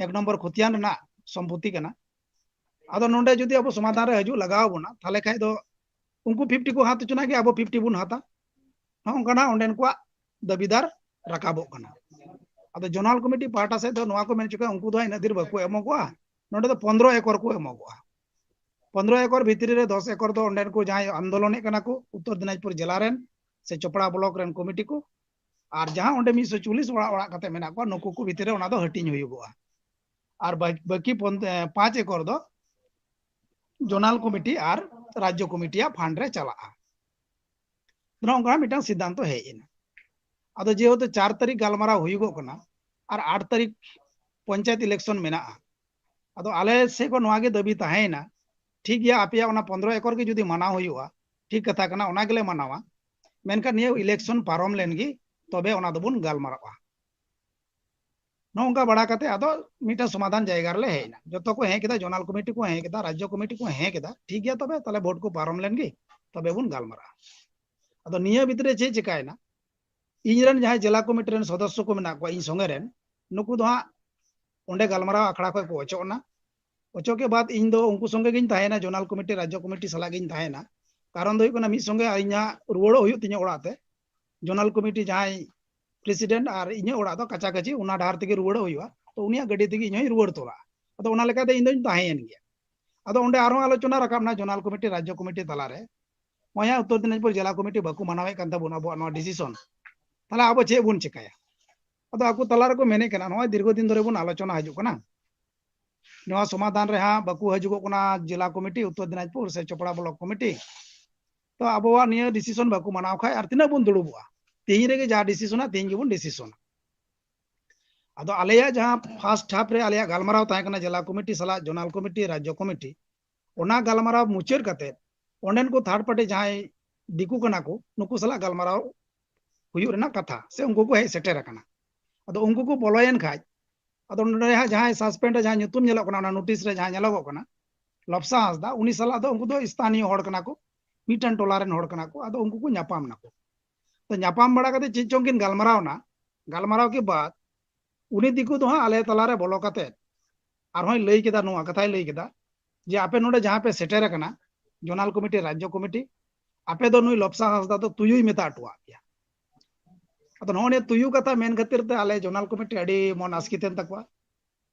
ᱮᱠ ᱱᱚᱢᱵᱚᱨ ᱠᱷᱚᱛᱤᱭᱟᱱ ᱨᱮᱱᱟᱜ ᱥᱚᱢᱯᱚᱛᱤ ᱠᱟᱱᱟ᱾ ᱟᱫᱚ ᱱᱚᱰᱮ ᱡᱩᱫᱤ ᱟᱵᱚ ᱥᱚᱢᱟᱫᱷᱟᱱ ᱨᱮ ᱦᱤᱡᱩᱜ ᱞᱟᱜᱟᱣ ᱵᱚᱱᱟ, ᱛᱟᱦᱞᱮ ᱠᱷᱟᱡ ᱫᱚ ᱩᱱᱠᱩ ᱯᱷᱤᱯᱴᱤ ᱠᱚ ᱦᱟᱛ ᱦᱚᱪᱚᱱᱟ ᱜᱮ, ᱟᱵᱚ ᱯᱷᱤᱯᱴᱤ ᱵᱚᱱ ᱦᱟᱛᱟ᱾ ᱱᱚᱜᱼᱚ ᱱᱚᱝᱠᱟᱱᱟᱜ ᱚᱸᱰᱮᱱ ᱠᱚᱣᱟᱜ ᱫᱟᱹᱵᱤᱫᱟᱨ ᱨᱟᱠᱟᱵᱚᱜ ᱠᱟᱱᱟ᱾ ᱟᱫᱚ ᱡᱳᱱᱟᱞ ᱠᱚᱢᱤᱴᱤ ᱯᱟᱦᱴᱟ ᱥᱮᱫ ᱫᱚ ᱱᱚᱣᱟ ᱠᱚ ᱢᱮᱱ ᱦᱚᱪᱚ ᱠᱟᱜᱼᱟ, ᱩᱱᱠᱩ ᱫᱚ ᱤᱱᱟᱹᱜ ᱫᱤᱱ ᱵᱟᱠᱚ ᱮᱢᱚᱜᱚᱜᱼᱟ, ᱱᱚᱰᱮ ᱫᱚ ᱯᱚᱱᱫᱽᱨᱚ ᱮᱠᱚᱨ ᱠᱚ ᱮᱢᱚᱜᱚᱜᱼᱟ᱾ ᱯᱚᱱᱫᱽᱨᱚ ᱮᱠᱚᱨ ᱵᱷᱤᱛᱨᱤ ᱨᱮ ᱫᱚᱥ ᱮᱠᱚᱨ ᱫᱚ ᱚᱸᱰᱮᱱ ᱠᱚ ᱡᱟᱦᱟᱸᱭ ᱟᱱᱫᱳᱞᱚᱱᱮᱫ ᱠᱟᱱᱟ ᱠᱚ ᱩᱛᱛᱚᱨ ᱫᱤᱱᱟᱡᱽᱯᱩᱨ ᱡᱮᱞᱟ ᱨᱮᱱ ᱥᱮ ᱪᱚᱯᱲᱟ ᱵᱞᱚᱠ ᱨᱮᱱ ᱠᱚᱢᱤᱴᱤ ᱠᱚ, ᱟᱨ ᱡᱟᱦᱟᱸ ᱚᱸᱰᱮ ᱢᱤᱫᱥᱚ ᱪᱚᱞᱞᱤᱥ ᱚᱲᱟᱜ, ᱚᱲᱟᱜ ᱠᱟᱛᱮ ᱢᱮᱱᱟᱜ ᱠᱚᱣᱟ, ᱱᱩᱠᱩ ᱠᱚ ᱵᱷᱤᱛᱨᱤ ᱨᱮ ᱚᱱᱟ ᱫᱚ ᱦᱟᱹᱴᱤᱧ ᱦᱩᱭᱩᱜᱚᱜᱼᱟ᱾ ᱟᱨ ᱵᱟ-, ᱵᱟᱹᱠᱤ ᱯᱚᱱ-, ᱮ, ᱯᱟᱸᱪ ᱮᱠᱚᱨ ᱫᱚ ᱡᱳᱱᱟᱞ ᱠᱚᱢᱤᱴᱤ ᱟᱨ ᱨᱟᱡᱽᱡᱚ ᱠᱚᱢᱤᱴᱤᱭᱟᱜ ᱯᱷᱟᱱᱰ ᱨᱮ ᱪᱟᱞᱟᱜᱼᱟ᱾ ᱱᱚᱜᱼᱚ ᱱᱚᱝᱠᱟ ᱢᱤᱫᱴᱟᱝ ᱥᱤᱫᱽᱫᱷᱟᱱᱛᱚ ᱦᱮᱡ ᱮᱱᱟ᱾ ᱟᱫᱚ ᱡᱮᱦᱮᱛᱩ ᱪᱟᱨ ᱛᱟᱹᱨᱤᱠᱷ ᱜᱟᱞᱢᱟᱨᱟᱣ ᱦᱩᱭᱩᱜᱚᱜ ᱠᱟᱱᱟ ᱟᱨ ᱟᱴ ᱛᱟᱹᱨᱤᱠᱷ ᱯᱚᱧᱪᱟᱭᱮᱛ ᱤᱞᱮᱠᱥᱚᱱ ᱢᱮᱱᱟᱜᱼᱟ, ᱟᱫᱚ ᱟᱞᱮ ᱥᱮᱫ ᱠᱷᱚᱱ ᱱᱚᱣᱟ ᱜᱮ ᱫᱟᱹᱵᱤ ᱛᱟᱦᱮᱸᱭᱮᱱᱟ, ᱴᱷᱤᱠ ᱜᱮᱭᱟ, ᱟᱯᱮᱭᱟᱜ ᱚᱱᱟ ᱯᱚᱱᱫᱽᱨᱚ ᱮᱠᱚᱨ ᱜᱮ ᱡᱩᱫᱤ ᱢᱟᱱᱟᱣ ᱦᱩᱭᱩᱜᱼᱟ, ᱴᱷᱤᱠ ᱠᱟᱛᱷᱟ ᱠᱟᱱᱟ, ᱚᱱᱟ ᱜᱮᱞᱮ ᱢᱟᱱᱟᱣᱟ, ᱢᱮᱱᱠᱷᱟᱱ ᱱᱤᱭᱟᱹ ᱤᱞᱮᱠᱥᱚᱱ ᱯᱟᱨᱚᱢ ᱞᱮᱱ ᱜᱮ ᱛᱚᱵᱮ ᱚᱱᱟ ᱫᱚᱵᱚᱱ ᱜᱟᱞᱢᱟᱨᱟᱜᱼᱟ᱾ ᱱᱚᱜᱼᱚ ᱱᱚᱝᱠᱟ ᱵᱟᱲᱟ ᱠᱟᱛᱮ ᱟᱫᱚ ᱢᱤᱫᱴᱟᱝ ᱥᱚᱢᱟᱫᱷᱟᱱ ᱡᱟᱭᱜᱟ ᱨᱮᱞᱮ ᱦᱮᱡ ᱮᱱᱟ᱾ ᱡᱚᱛᱚ ᱠᱚ ᱦᱮᱸ ᱠᱮᱫᱟ, ᱡᱳᱱᱟᱞ ᱠᱚᱢᱤᱴᱤ ᱠᱚ ᱦᱮᱸ ᱠᱮᱫᱟ, ᱨᱟᱡᱽᱡᱚ ᱠᱚᱢᱤᱴᱤ ᱠᱚ ᱦᱮᱸ ᱠᱮᱫᱟ, ᱴᱷᱤᱠ ᱜᱮᱭᱟ, ᱛᱚᱵᱮ ᱛᱟᱦᱞᱮ ᱵᱷᱳᱴ ᱠᱚ ᱯᱟᱨᱚᱢ ᱞᱮᱱ ᱜᱮ, ᱛᱚᱵᱮ ᱵᱚᱱ ᱜᱟᱞᱢᱟᱨᱟᱜᱼᱟ᱾ ᱟᱫᱚ ᱱᱤᱭᱟᱹ ᱵᱷᱤᱛᱨᱤ ᱨᱮ ᱪᱮᱫ ᱪᱤᱠᱟᱭᱮᱱᱟ, ᱤᱧ ᱨᱮᱱ ᱡᱟᱦᱟᱸᱭ ᱡᱮᱞᱟ ᱠᱚᱢᱤᱴᱤ ᱨᱮᱱ ᱥᱚᱫᱚᱥᱥᱚ ᱠᱚ ᱢᱮᱱᱟᱜ ᱠᱚᱣᱟ, ᱤᱧ ᱥᱚᱸᱜᱮ ᱨᱮᱱ, ᱱᱩᱠᱩ ᱫᱚ ᱦᱟᱸᱜ ᱚᱸᱰᱮ ᱜᱟᱞᱢᱟᱨᱟᱣ ᱟᱠᱷᱲᱟ ᱠᱷᱚᱱ ᱠᱚ ᱚᱪᱚᱜ ᱮᱱᱟ᱾ ᱚᱪᱚᱜ ᱠᱮ ᱵᱟᱫ ᱤᱧ ᱫᱚ ᱩᱱᱠᱩ ᱥᱚᱸᱜᱮ ᱜᱤᱧ ᱛᱟᱦᱮᱱᱟ, ᱡᱳᱱᱟᱞ ᱠᱚᱢᱤᱴᱤ, ᱨᱟᱡᱽᱡᱚ ᱠᱚᱢᱤᱴᱤ ᱥᱟᱞᱟᱜ ᱜᱤᱧ ᱛᱟᱦᱮᱱᱟ᱾ ᱠᱟᱨᱚᱱ ᱫᱚ ᱦᱩᱭᱩᱜ ᱠᱟᱱᱟ, ᱢᱤᱫ ᱥᱚᱸᱜᱮ ᱤᱧᱟᱹᱜ ᱨᱩᱣᱟᱹᱲᱚᱜ ᱦᱩᱭᱩᱜ ᱛᱤᱧᱟᱹ ᱚᱲᱟᱜ ᱛᱮ᱾ ᱡᱳᱱᱟᱞ ᱠᱚᱢᱤᱴᱤ ᱡᱟᱦᱟᱸᱭ ᱯᱨᱮᱥᱤᱰᱮᱱᱴ ᱟᱨ ᱤᱧᱟᱹᱜ ᱚᱲᱟᱜ ᱫᱚ ᱠᱟᱪᱷᱟ ᱠᱟᱪᱷᱤ, ᱚᱱᱟ ᱰᱟᱦᱟᱨ ᱛᱮᱜᱮ ᱨᱩᱣᱟᱹᱲᱚᱜ ᱦᱩᱭᱩᱜᱼᱟ᱾ ᱛᱚ ᱩᱱᱤᱭᱟᱜ ᱜᱟᱹᱰᱤ ᱛᱮᱜᱮ ᱤᱧ ᱦᱚᱸᱧ ᱨᱩᱣᱟᱹᱲ ᱛᱚᱨᱟᱜᱼᱟ᱾ ᱟᱫᱚ ᱚᱱᱟ ᱞᱮᱠᱟᱛᱮ ᱤᱧ ᱫᱚᱧ ᱛᱟᱦᱮᱸᱭᱮᱱ ᱜᱮᱭᱟ᱾ ᱟᱫᱚ ᱚᱸᱰᱮ ᱟᱨᱦᱚᱸ ᱟᱞᱳᱪᱚᱱᱟ ᱨᱟᱠᱟᱵ ᱮᱱᱟ ᱡᱳᱱᱟᱞ ᱠᱚᱢᱤᱴᱤ, ᱨᱟᱡᱽᱡᱚ ᱠᱚᱢᱤᱴᱤ ᱛᱟᱞᱟᱨᱮ, ᱱᱚᱜᱼᱚᱭ ᱩᱛᱛᱚᱨ ᱫᱤᱱᱟᱡᱽᱯᱩᱨ ᱡᱮᱞᱟ ᱠᱚᱢᱤᱴᱤ ᱵᱟᱠᱚ ᱢᱟᱱᱟᱣᱮᱫ ᱠᱟᱱ ᱛᱟᱵᱚᱱᱟ ᱟᱵᱚᱣᱟᱜ ᱱᱚᱣᱟ ᱰᱤᱥᱤᱥᱚᱱ, ᱛᱟᱦᱞᱮ ᱟᱵᱚ ᱪᱮᱫ ᱵᱚᱱ ᱪᱮᱠᱟᱭᱟ? ᱟᱫᱚ ᱟᱠᱚ ᱛᱟᱞᱟ ᱨᱮᱠᱚ ᱢᱮᱱᱮᱫ ᱠᱟᱱᱟ, ᱱᱚᱜᱼᱚᱭ ᱫᱤᱨᱜᱷᱚ ᱫᱤᱱ ᱫᱷᱚᱨᱮ ᱵᱚᱱ ᱟᱞᱳᱪᱚᱱᱟ ᱦᱤᱡᱩᱜ ᱠᱟᱱᱟ, ᱱᱚᱣᱟ ᱥᱚᱢᱟᱫᱷᱟᱱ ᱨᱮ ᱦᱟᱸᱜ ᱵᱟᱠᱚ ᱦᱤᱡᱩᱜᱚᱜ ᱠᱟᱱᱟ ᱡᱮᱞᱟ ᱠᱚᱢᱤᱴᱤ, ᱩᱛᱛᱚᱨ ᱫᱤᱱᱟᱡᱽᱯᱩᱨ ᱥᱮ ᱪᱚᱯᱲᱟ ᱵᱞᱚᱠ ᱠᱚᱢᱤᱴᱤ᱾ ᱛᱚ ᱟᱵᱚᱣᱟᱜ ᱱᱤᱭᱟᱹ ᱰᱤᱥᱤᱥᱚᱱ ᱵᱟᱠᱚ ᱢᱟᱱᱟᱣ ᱠᱷᱟᱡ ᱟᱨ ᱛᱤᱱᱟᱹᱜ ᱵᱚᱱ ᱫᱩᱲᱩᱵᱚᱜᱼᱟ? ᱛᱮᱦᱮᱧ ᱨᱮᱜᱮ ᱡᱟ ᱰᱤᱥᱤᱥᱚᱱᱟ, ᱛᱮᱦᱮᱧ ᱜᱮᱵᱚᱱ ᱰᱤᱥᱤᱥᱚᱱᱟ᱾ ᱟᱫᱚ ᱟᱞᱮᱭᱟᱜ ᱡᱟᱦᱟᱸ ᱯᱷᱟᱥᱴ ᱦᱟᱯ ᱨᱮ ᱟᱞᱮᱭᱟᱜ ᱜᱟᱞᱢᱟᱨᱟᱣ ᱛᱟᱦᱮᱸ ᱠᱟᱱᱟ ᱡᱮᱞᱟ ᱠᱚᱢᱤᱴᱤ ᱥᱟᱞᱟᱜ, ᱡᱳᱱᱟᱞ ᱠᱚᱢᱤᱴᱤ, ᱨᱟᱡᱽᱡᱚ ᱠᱚᱢᱤᱴᱤ, ᱚᱱᱟ ᱜᱟᱞᱢᱟᱨᱟᱣ ᱢᱩᱪᱟᱹᱫ ᱠᱟᱛᱮ ᱚᱸᱰᱮᱱ ᱠᱚ ᱛᱷᱟᱨᱰ ᱯᱟᱨᱴᱤ ᱡᱟᱦᱟᱸᱭ ᱫᱤᱠᱩ ᱠᱟᱱᱟ ᱠᱚ, ᱱᱩᱠᱩ ᱥᱟᱞᱟᱜ ᱜᱟᱞᱢᱟᱨᱟᱣ ᱦᱩᱭᱩᱜ ᱨᱮᱱᱟᱜ ᱠᱟᱛᱷᱟ, ᱥᱮ ᱩᱱᱠᱩ ᱠᱚ ᱦᱮᱡ ᱥᱮᱴᱮᱨ ᱟᱠᱟᱱᱟ᱾ ᱟᱫᱚ ᱩᱱᱠᱩ ᱠᱚ ᱵᱚᱞᱚᱭᱮᱱ ᱠᱷᱟᱡ, ᱟᱫᱚ ᱱᱚᱰᱮ ᱦᱟᱸᱜ ᱡᱟᱦᱟᱸᱭ ᱥᱟᱥᱯᱮᱱᱰ ᱨᱮ ᱡᱟᱦᱟᱸ ᱧᱩᱛᱩᱢ ᱧᱮᱞᱚᱜ ᱠᱟᱱᱟ, ᱚᱱᱟ ᱱᱳᱴᱤᱥ ᱨᱮ ᱡᱟᱦᱟᱸ ᱧᱮᱞᱚᱜᱚᱜ ᱠᱟᱱᱟ, ᱞᱚᱯᱥᱟ ᱦᱟᱸᱥᱫᱟ, ᱩᱱᱤ ᱥᱟᱞᱟᱜ ᱫᱚ ᱩᱱᱠᱩ ᱫᱚ ᱥᱛᱷᱟᱱᱤᱭᱚ ᱦᱚᱲ ᱠᱟᱱᱟ ᱠᱚ, ᱢᱤᱫᱴᱮᱱ ᱴᱚᱞᱟ ᱨᱮᱱ ᱦᱚᱲ ᱠᱟᱱᱟ ᱠᱚ᱾ ᱟᱫᱚ ᱩᱱᱠᱩ ᱠᱚ ᱧᱟᱯᱟᱢ ᱱᱟᱠᱚ᱾ ᱛᱚ ᱧᱟᱯᱟᱢ ᱵᱟᱲᱟ ᱠᱟᱛᱮ ᱪᱮᱫ ᱪᱚᱝ ᱠᱤᱱ ᱜᱟᱞᱢᱟᱨᱟᱣ ᱱᱟ, ᱜᱟᱞᱢᱟᱨᱟᱣ ᱠᱮ ᱵᱟᱫ ᱩᱱᱤ ᱫᱤᱠᱩ ᱫᱚ ᱦᱟᱸᱜ ᱟᱞᱮ ᱛᱟᱞᱟᱨᱮ ᱵᱚᱞᱚ ᱠᱟᱛᱮ ᱟᱨᱦᱚᱸᱭ ᱞᱟᱹᱭ ᱠᱮᱫᱟ, ᱱᱚᱣᱟ ᱠᱟᱛᱷᱟᱭ ᱞᱟᱹᱭ ᱠᱮᱫᱟ ᱡᱮ ᱟᱯᱮ ᱱᱚᱰᱮ ᱡᱟᱦᱟᱸ ᱯᱮ ᱥᱮᱴᱮᱨ ᱟᱠᱟᱱᱟ, ᱡᱳᱱᱟᱞ ᱠᱚᱢᱤᱴᱤ, ᱨᱟᱡᱽᱡᱚ ᱠᱚᱢᱤᱴᱤ, ᱟᱯᱮ ᱫᱚ ᱱᱩᱭ ᱞᱚᱯᱥᱟ ᱦᱟᱸᱥᱫᱟ ᱫᱚ ᱛᱩᱭᱩᱭ ᱢᱮᱛᱟ ᱦᱚᱴᱚᱣᱟᱜ ᱯᱮᱭᱟ᱾ ᱟᱫᱚ ᱱᱚᱜᱼᱚ ᱱᱤᱭᱟᱹ ᱛᱩᱭᱩ ᱠᱟᱛᱷᱟ ᱢᱮᱱ ᱠᱷᱟᱹᱛᱤᱨ ᱛᱮ ᱟᱞᱮ ᱡᱳᱱᱟᱞ ᱠᱚᱢᱤᱴᱤ ᱟᱹᱰᱤ ᱢᱚᱱ ᱟᱥᱠᱮᱛ ᱮᱱ ᱛᱟᱠᱚᱣᱟ᱾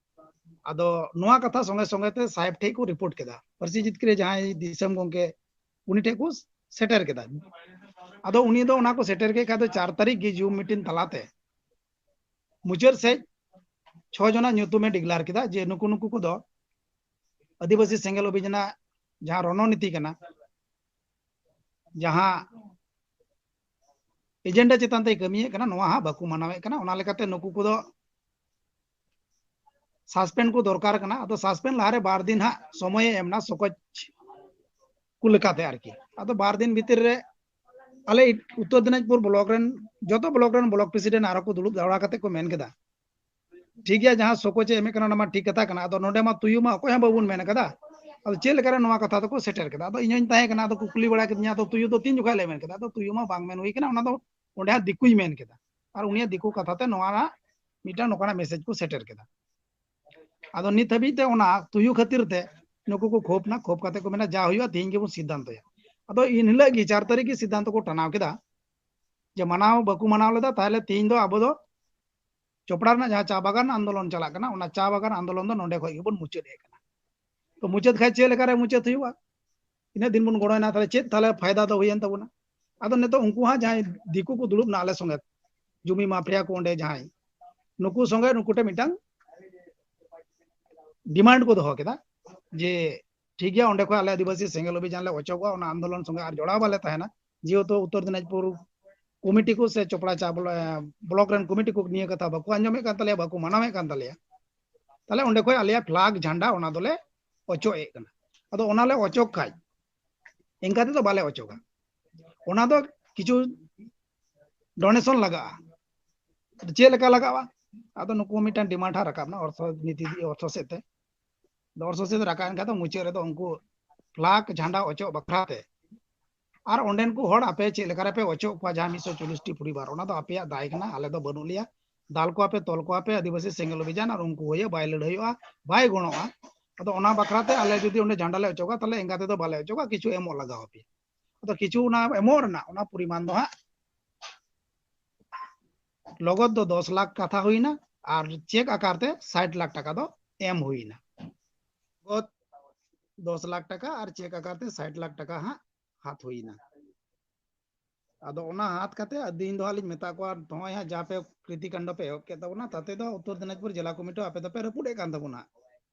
ᱟᱫᱚ ᱱᱚᱣᱟ ᱠᱟᱛᱷᱟ ᱥᱚᱸᱜᱮ ᱥᱚᱸᱜᱮ ᱛᱮ ᱥᱟᱦᱮᱵᱽ ᱴᱷᱮᱡ ᱠᱚ ᱨᱤᱯᱳᱨᱴ ᱠᱮᱫᱟ, ᱯᱟᱹᱨᱥᱤ ᱡᱤᱛᱠᱟᱹᱨᱤᱭᱟᱹ ᱡᱟᱦᱟᱸᱭ ᱫᱤᱥᱚᱢ ᱜᱚᱢᱠᱮ, ᱩᱱᱤ ᱴᱷᱮᱡ ᱠᱚ ᱥᱮᱴᱮᱨ ᱠᱮᱫᱟ᱾ ᱟᱫᱚ ᱩᱱᱤ ᱫᱚ ᱚᱱᱟ ᱠᱚ ᱥᱮᱴᱮᱨ ᱠᱮᱫ ᱠᱷᱟᱡ ᱫᱚ ᱪᱟᱨ ᱛᱟᱹᱨᱤᱠᱷ ᱜᱮ ᱡᱩᱢ ᱢᱤᱴᱤᱝ ᱛᱟᱞᱟᱛᱮ ᱢᱩᱪᱟᱹᱫ ᱥᱮᱡ ᱪᱷᱚ ᱡᱚᱱᱟᱜ ᱧᱩᱛᱩᱢᱮ ᱰᱤᱠᱞᱟᱨ ᱠᱮᱫᱟ ᱡᱮ ᱱᱩᱠᱩ ᱱᱩᱠᱩ ᱠᱚᱫᱚ ᱟᱹᱫᱤᱵᱟᱹᱥᱤ ᱥᱮᱸᱜᱮᱞ ᱚᱵᱷᱤᱡᱟᱱᱟᱜ ᱡᱟᱦᱟᱸ ᱨᱚᱱᱚᱱᱤᱛᱤ ᱠᱟᱱᱟ, ᱡᱟᱦᱟᱸ ᱮᱡᱮᱱᱰᱟ ᱪᱮᱛᱟᱱ ᱛᱮᱭ ᱠᱟᱹᱢᱤᱭᱮᱫ ᱠᱟᱱᱟ, ᱱᱚᱣᱟ ᱦᱟᱸᱜ ᱵᱟᱠᱚ ᱢᱟᱱᱟᱣᱮᱫ ᱠᱟᱱᱟ᱾ ᱚᱱᱟ ᱞᱮᱠᱟᱛᱮ ᱱᱩᱠᱩ ᱠᱚᱫᱚ ᱥᱟᱥᱯᱮᱱᱰ ᱠᱚ ᱫᱚᱨᱠᱟᱨ ᱠᱟᱱᱟ᱾ ᱟᱫᱚ ᱥᱟᱥᱯᱮᱱᱰ ᱞᱟᱦᱟᱨᱮ ᱵᱟᱨ ᱫᱤᱱ ᱦᱟᱸᱜ ᱥᱚᱢᱚᱭᱮ ᱮᱢ ᱮᱱᱟ ᱥᱚᱠᱚᱡ ᱠᱚ ᱞᱮᱠᱟᱛᱮ ᱟᱨᱠᱤ᱾ ᱟᱫᱚ ᱵᱟᱨ ᱫᱤᱱ ᱵᱷᱤᱛᱤᱨ ᱨᱮ ᱟᱞᱮ ᱩᱛᱛᱚᱨ ᱫᱤᱱᱟᱡᱽᱯᱩᱨ ᱵᱞᱚᱠ ᱨᱮᱱ ᱡᱚᱛᱚ ᱵᱞᱚᱠ ᱨᱮᱱ ᱵᱞᱚᱠ ᱯᱨᱮᱥᱤᱰᱮᱱᱴ ᱟᱨᱚ ᱠᱚ ᱫᱩᱲᱩᱵ ᱡᱟᱣᱨᱟ ᱠᱟᱛᱮ ᱠᱚ ᱢᱮᱱ ᱠᱮᱫᱟ, ᱴᱷᱤᱠ ᱜᱮᱭᱟ, ᱡᱟᱦᱟᱸ ᱥᱚᱠᱚᱡ ᱮ ᱮᱢᱮᱫ ᱠᱟᱱᱟ ᱚᱱᱟ ᱢᱟ ᱴᱷᱤᱠ ᱠᱟᱛᱷᱟ ᱠᱟᱱᱟ, ᱟᱫᱚ ᱱᱚᱰᱮ ᱢᱟ ᱛᱩᱭᱩ ᱢᱟ ᱚᱠᱚᱭ ᱦᱚᱸ ᱵᱟᱵᱚᱱ ᱢᱮᱱ ᱠᱟᱫᱟ, ᱟᱫᱚ ᱪᱮᱫ ᱞᱮᱠᱟᱨᱮ ᱱᱚᱣᱟ ᱠᱟᱛᱷᱟ ᱫᱚᱠᱚ ᱥᱮᱴᱮᱨ ᱠᱮᱫᱟ? ᱟᱫᱚ ᱤᱧ ᱦᱚᱸᱧ ᱛᱟᱦᱮᱸ ᱠᱟᱱᱟ, ᱟᱫᱚ ᱠᱚ ᱠᱩᱞᱤ ᱵᱟᱲᱟ ᱠᱤᱫᱤᱧᱟ, ᱟᱫᱚ ᱛᱩᱭᱩ ᱫᱚ ᱛᱤᱱ ᱡᱚᱠᱷᱟᱡ ᱞᱮ ᱢᱮᱱ ᱠᱮᱫᱟ? ᱟᱫᱚ ᱛᱩᱭᱩ ᱢᱟ ᱵᱟᱝ ᱢᱮᱱ ᱦᱩᱭ ᱠᱟᱱᱟ, ᱚᱱᱟ ᱫᱚ ᱚᱸᱰᱮ ᱦᱟᱸᱜ ᱫᱤᱠᱩᱭ ᱢᱮᱱ ᱠᱮᱫᱟ᱾ ᱟᱨ ᱩᱱᱤᱭᱟᱜ ᱫᱤᱠᱩ ᱠᱟᱛᱷᱟ ᱛᱮ ᱱᱚᱣᱟ ᱨᱮᱱᱟᱜ ᱢᱤᱫᱴᱟᱝ ᱱᱚᱝᱠᱟᱱᱟᱜ ᱢᱮᱥᱮᱡᱽ ᱠᱚ ᱥᱮᱴᱮᱨ ᱠᱮᱫᱟ᱾ ᱟᱫᱚ ᱱᱤᱛ ᱦᱟᱹᱵᱤᱡ ᱛᱮ ᱚᱱᱟ ᱛᱩᱭᱩ ᱠᱷᱟᱹᱛᱤᱨ ᱛᱮ ᱱᱩᱠᱩ ᱠᱚ ᱠᱷᱳᱯ ᱱᱟ, ᱠᱷᱳᱯ ᱠᱟᱛᱮ ᱠᱚ ᱢᱮᱱᱟ ᱡᱟ ᱦᱩᱭᱩᱜᱼᱟ ᱛᱮᱦᱮᱧ ᱜᱮᱵᱚᱱ ᱥᱤᱫᱽᱫᱷᱟᱱᱛᱚᱭᱟ᱾ ᱟᱫᱚ ᱤᱱ ᱦᱤᱞᱳᱜ ᱜᱮ ᱪᱟᱨ ᱛᱟᱹᱨᱤᱠᱷ ᱜᱮ ᱥᱤᱫᱽᱫᱷᱟᱱᱛᱚ ᱠᱚ ᱴᱟᱱᱟᱣ ᱠᱮᱫᱟ ᱡᱮ ᱢᱟᱱᱟᱣ ᱵᱟᱠᱚ ᱢᱟᱱᱟᱣ ᱞᱮᱫᱟ, ᱛᱟᱦᱚᱞᱮ ᱛᱮᱦᱮᱧ ᱫᱚ ᱟᱵᱚ ᱫᱚ ᱪᱚᱯᱲᱟ ᱨᱮᱱᱟᱜ ᱡᱟᱦᱟᱸ ᱪᱟ ᱵᱟᱜᱟᱱ ᱟᱱᱫᱳᱞᱚᱱ ᱪᱟᱞᱟᱜ ᱠᱟᱱᱟ, ᱚᱱᱟ ᱪᱟ ᱵᱟᱜᱟᱱ ᱟᱱᱫᱳᱞᱚᱱ ᱫᱚ ᱱᱚᱰᱮ ᱠᱷᱚᱡ ᱜᱮᱵᱚᱱ ᱢᱩᱪᱟᱹᱫ ᱮᱫ ᱠᱟᱱᱟ᱾ ᱛᱚ ᱢᱩᱪᱟᱹᱫ ᱠᱷᱟᱡ ᱪᱮᱫ ᱞᱮᱠᱟᱨᱮ ᱢᱩᱪᱟᱹᱫ ᱦᱩᱭᱩᱜᱼᱟ? ᱤᱱᱟᱹᱜ ᱫᱤᱱ ᱵᱚᱱ ᱜᱚᱲᱚᱭᱮᱱᱟ, ᱛᱟᱦᱚᱞᱮ ᱪᱮᱫ ᱛᱟᱦᱚᱞᱮ ᱯᱷᱟᱭᱫᱟ ᱫᱚ ᱦᱩᱭᱮᱱ ᱛᱟᱵᱚᱱᱟ? ᱟᱫᱚ ᱱᱤᱛᱚᱜ ᱩᱱᱠᱩ ᱦᱟᱸᱜ ᱡᱟᱦᱟᱸᱭ ᱫᱤᱠᱩ ᱠᱚ ᱫᱩᱲᱩᱵ ᱱᱟ ᱟᱞᱮ ᱥᱚᱸᱜᱮ, ᱡᱩᱢᱤ ᱢᱟᱯᱷᱤᱭᱟ ᱠᱚ ᱚᱸᱰᱮ ᱡᱟᱦᱟᱸᱭ, ᱱᱩᱠᱩ ᱥᱚᱸᱜᱮ ᱱᱩᱠᱩ ᱴᱷᱮᱱ ᱢᱤᱫᱴᱟᱝ ᱰᱤᱢᱟᱱᱰ ᱠᱚ ᱫᱚᱦᱚ ᱠᱮᱫᱟ ᱡᱮ ᱴᱷᱤᱠ ᱜᱮᱭᱟ, ᱚᱸᱰᱮ ᱠᱷᱚᱱ ᱟᱞᱮ ᱟᱹᱫᱤᱵᱟᱹᱥᱤ ᱥᱮᱸᱜᱮᱞ ᱚᱵᱷᱤᱡᱟᱱ ᱞᱮ ᱚᱪᱚᱜᱚᱜᱼᱟ, ᱚᱱᱟ ᱟᱱᱫᱳᱞᱚᱱ ᱥᱚᱸᱜᱮ ᱟᱨ ᱡᱚᱲᱟᱣ ᱵᱟᱞᱮ ᱛᱟᱦᱮᱱᱟ, ᱡᱮᱦᱮᱛᱩ ᱩᱛᱛᱚᱨ ᱫᱤᱱᱟᱡᱽᱯᱩᱨ ᱠᱚᱢᱤᱴᱤ ᱠᱚ ᱥᱮ ᱪᱚᱯᱲᱟ ᱪᱟ ᱵᱞᱚ-, ᱵᱞᱚᱠ ᱨᱮᱱ ᱠᱚᱢᱤᱴᱤ ᱠᱚ ᱱᱤᱭᱟᱹ ᱠᱟᱛᱷᱟ ᱵᱟᱠᱚ ᱟᱸᱡᱚᱢᱮᱫ ᱠᱟᱱ ᱛᱟᱞᱮᱭᱟ, ᱵᱟᱠᱚ ᱢᱟᱱᱟᱣᱮᱫ ᱠᱟᱱ ᱛᱟᱞᱮᱭᱟ, ᱛᱟᱦᱞᱮ ᱚᱸᱰᱮ ᱠᱷᱚᱱ ᱟᱞᱮᱭᱟᱜ ᱯᱷᱞᱟᱜ ᱡᱷᱟᱱᱰᱟ ᱚᱱᱟ ᱫᱚᱞᱮ ᱚᱪᱚᱜ ᱮᱫ ᱠᱟᱱᱟ᱾ ᱟᱫᱚ ᱚᱱᱟ ᱞᱮ ᱚᱪᱚᱜ ᱠᱷᱟᱡ ᱮᱱᱠᱟ ᱛᱮᱫᱚ ᱵᱟᱞᱮ ᱚᱪᱚᱜᱟ, ᱚᱱᱟ ᱫᱚ ᱠᱤᱪᱷᱩ ᱰᱚᱱᱮᱥᱚᱱ ᱞᱟᱜᱟᱜᱼᱟ᱾ ᱪᱮᱫ ᱞᱮᱠᱟ ᱞᱟᱜᱟᱜᱼᱟ? ᱟᱫᱚ ᱱᱩᱠᱩ ᱢᱤᱫᱴᱟᱝ ᱰᱤᱢᱟᱱᱰ ᱦᱟᱸᱜ ᱨᱟᱠᱟᱵ ᱮᱱᱟ ᱚᱨᱛᱷᱚ ᱱᱤᱛᱤ ᱚᱨᱛᱷᱚ ᱥᱮᱫ ᱛᱮ᱾ ᱟᱫᱚ ᱚᱨᱛᱷᱚ ᱥᱮᱫ ᱛᱮ ᱨᱟᱠᱟᱵ ᱮᱱ ᱠᱷᱟᱱ ᱫᱚ ᱢᱩᱪᱟᱹᱫ ᱨᱮᱫᱚ ᱩᱱᱠᱩ ᱯᱷᱞᱟᱜ ᱡᱷᱟᱱᱰᱟ ᱚᱪᱚᱜ ᱵᱟᱠᱷᱨᱟ ᱛᱮ ᱟᱨ ᱚᱸᱰᱮᱱ ᱠᱚ ᱦᱚᱲ ᱟᱯᱮ ᱪᱮᱫ ᱞᱮᱠᱟ ᱨᱮᱯᱮ ᱚᱪᱚᱜ ᱠᱚᱣᱟ, ᱡᱟᱦᱟᱸ ᱢᱤᱫᱥᱚ ᱪᱚᱞᱞᱤᱥ ᱴᱤ ᱯᱚᱨᱤᱵᱟᱨ, ᱚᱱᱟ ᱫᱚ ᱟᱯᱮᱭᱟᱜ ᱫᱟᱭ ᱠᱟᱱᱟ, ᱟᱞᱮ ᱫᱚ ᱵᱟᱹᱱᱩᱜ ᱞᱮᱭᱟ᱾ ᱫᱟᱞ ᱠᱚᱣᱟ ᱯᱮ, ᱛᱚᱞ ᱠᱚᱣᱟ ᱯᱮ, ᱟᱹᱫᱤᱵᱟᱹᱥᱤ ᱥᱮᱸᱜᱮᱞ ᱚᱵᱷᱤᱡᱟᱱ, ᱟᱨ ᱩᱱᱠᱩ ᱦᱚᱭᱮ ᱵᱟᱭ ᱞᱟᱹᱲᱦᱟᱹᱭᱚᱜᱼᱟ, ᱵᱟᱭ ᱜᱚᱲᱚᱜᱼᱟ᱾ ᱟᱫᱚ ᱚᱱᱟ ᱵᱟᱠᱷᱨᱟ ᱛᱮ ᱟᱞᱮ ᱡᱩᱫᱤ ᱚᱸᱰᱮ ᱡᱷᱟᱱᱰᱟ ᱞᱮ ᱚᱪᱚᱜᱟ, ᱛᱟᱦᱞᱮ ᱮᱱᱠᱟ ᱛᱮᱫᱚ ᱵᱟᱞᱮ ᱚᱪᱚᱜᱟ, ᱠᱤᱪᱷᱩ ᱮᱢᱚᱜ ᱞᱟᱜᱟᱣ ᱟᱯᱮᱭᱟ᱾ ᱟᱫᱚ ᱠᱤᱪᱷᱩ ᱚᱱᱟ ᱮᱢᱚᱜ ᱨᱮᱱᱟᱜ ᱚᱱᱟ ᱯᱚᱨᱤᱢᱟᱱ ᱫᱚ ᱦᱟᱸᱜ ᱞᱚᱜᱚᱫ ᱫᱚ ᱫᱚᱥ ᱞᱟᱠᱷ ᱠᱟᱛᱷᱟ ᱦᱩᱭᱱᱟ, ᱟᱨ ᱪᱮᱠ ᱟᱠᱟᱨ ᱛᱮ ᱥᱟᱴ ᱞᱟᱠᱷ ᱴᱟᱠᱟ ᱫᱚ ᱮᱢ ᱦᱩᱭᱱᱟ᱾ ᱞᱚᱜᱚᱫ ᱫᱚᱥ ᱞᱟᱠᱷ ᱴᱟᱠᱟ ᱟᱨ ᱪᱮᱠ ᱟᱠᱟᱨ ᱛᱮ ᱥᱟᱴ ᱞᱟᱠᱷ ᱴᱟᱠᱟ ᱦᱟᱸᱜ ᱦᱟᱛ ᱦᱩᱭᱱᱟ᱾ ᱟᱫᱚ ᱚᱱᱟ ᱦᱟᱛ ᱠᱟᱛᱮ ᱟᱹᱫᱤᱱ ᱫᱚ ᱦᱟᱸᱜ ᱞᱤᱧ ᱢᱮᱛᱟ ᱠᱚᱣᱟ, ᱱᱚᱜᱼᱚᱭ ᱦᱟᱸᱜ ᱡᱟ ᱯᱮ ᱠᱨᱤᱛᱤ ᱠᱟᱱᱰᱚ ᱯᱮ ᱮᱦᱚᱵ ᱠᱮᱫ ᱛᱟᱵᱚᱱᱟ, ᱛᱟᱛᱮ ᱫᱚ ᱩᱛᱛᱚᱨ ᱫᱤᱱᱟᱡᱽᱯᱩᱨ ᱡᱮᱞᱟ ᱠᱚᱢᱤᱴᱤ ᱟᱯᱮ ᱫᱚᱯᱮ ᱨᱟᱹᱯᱩᱫ ᱮᱫ ᱠᱟᱱ ᱛᱟᱵᱚᱱᱟ᱾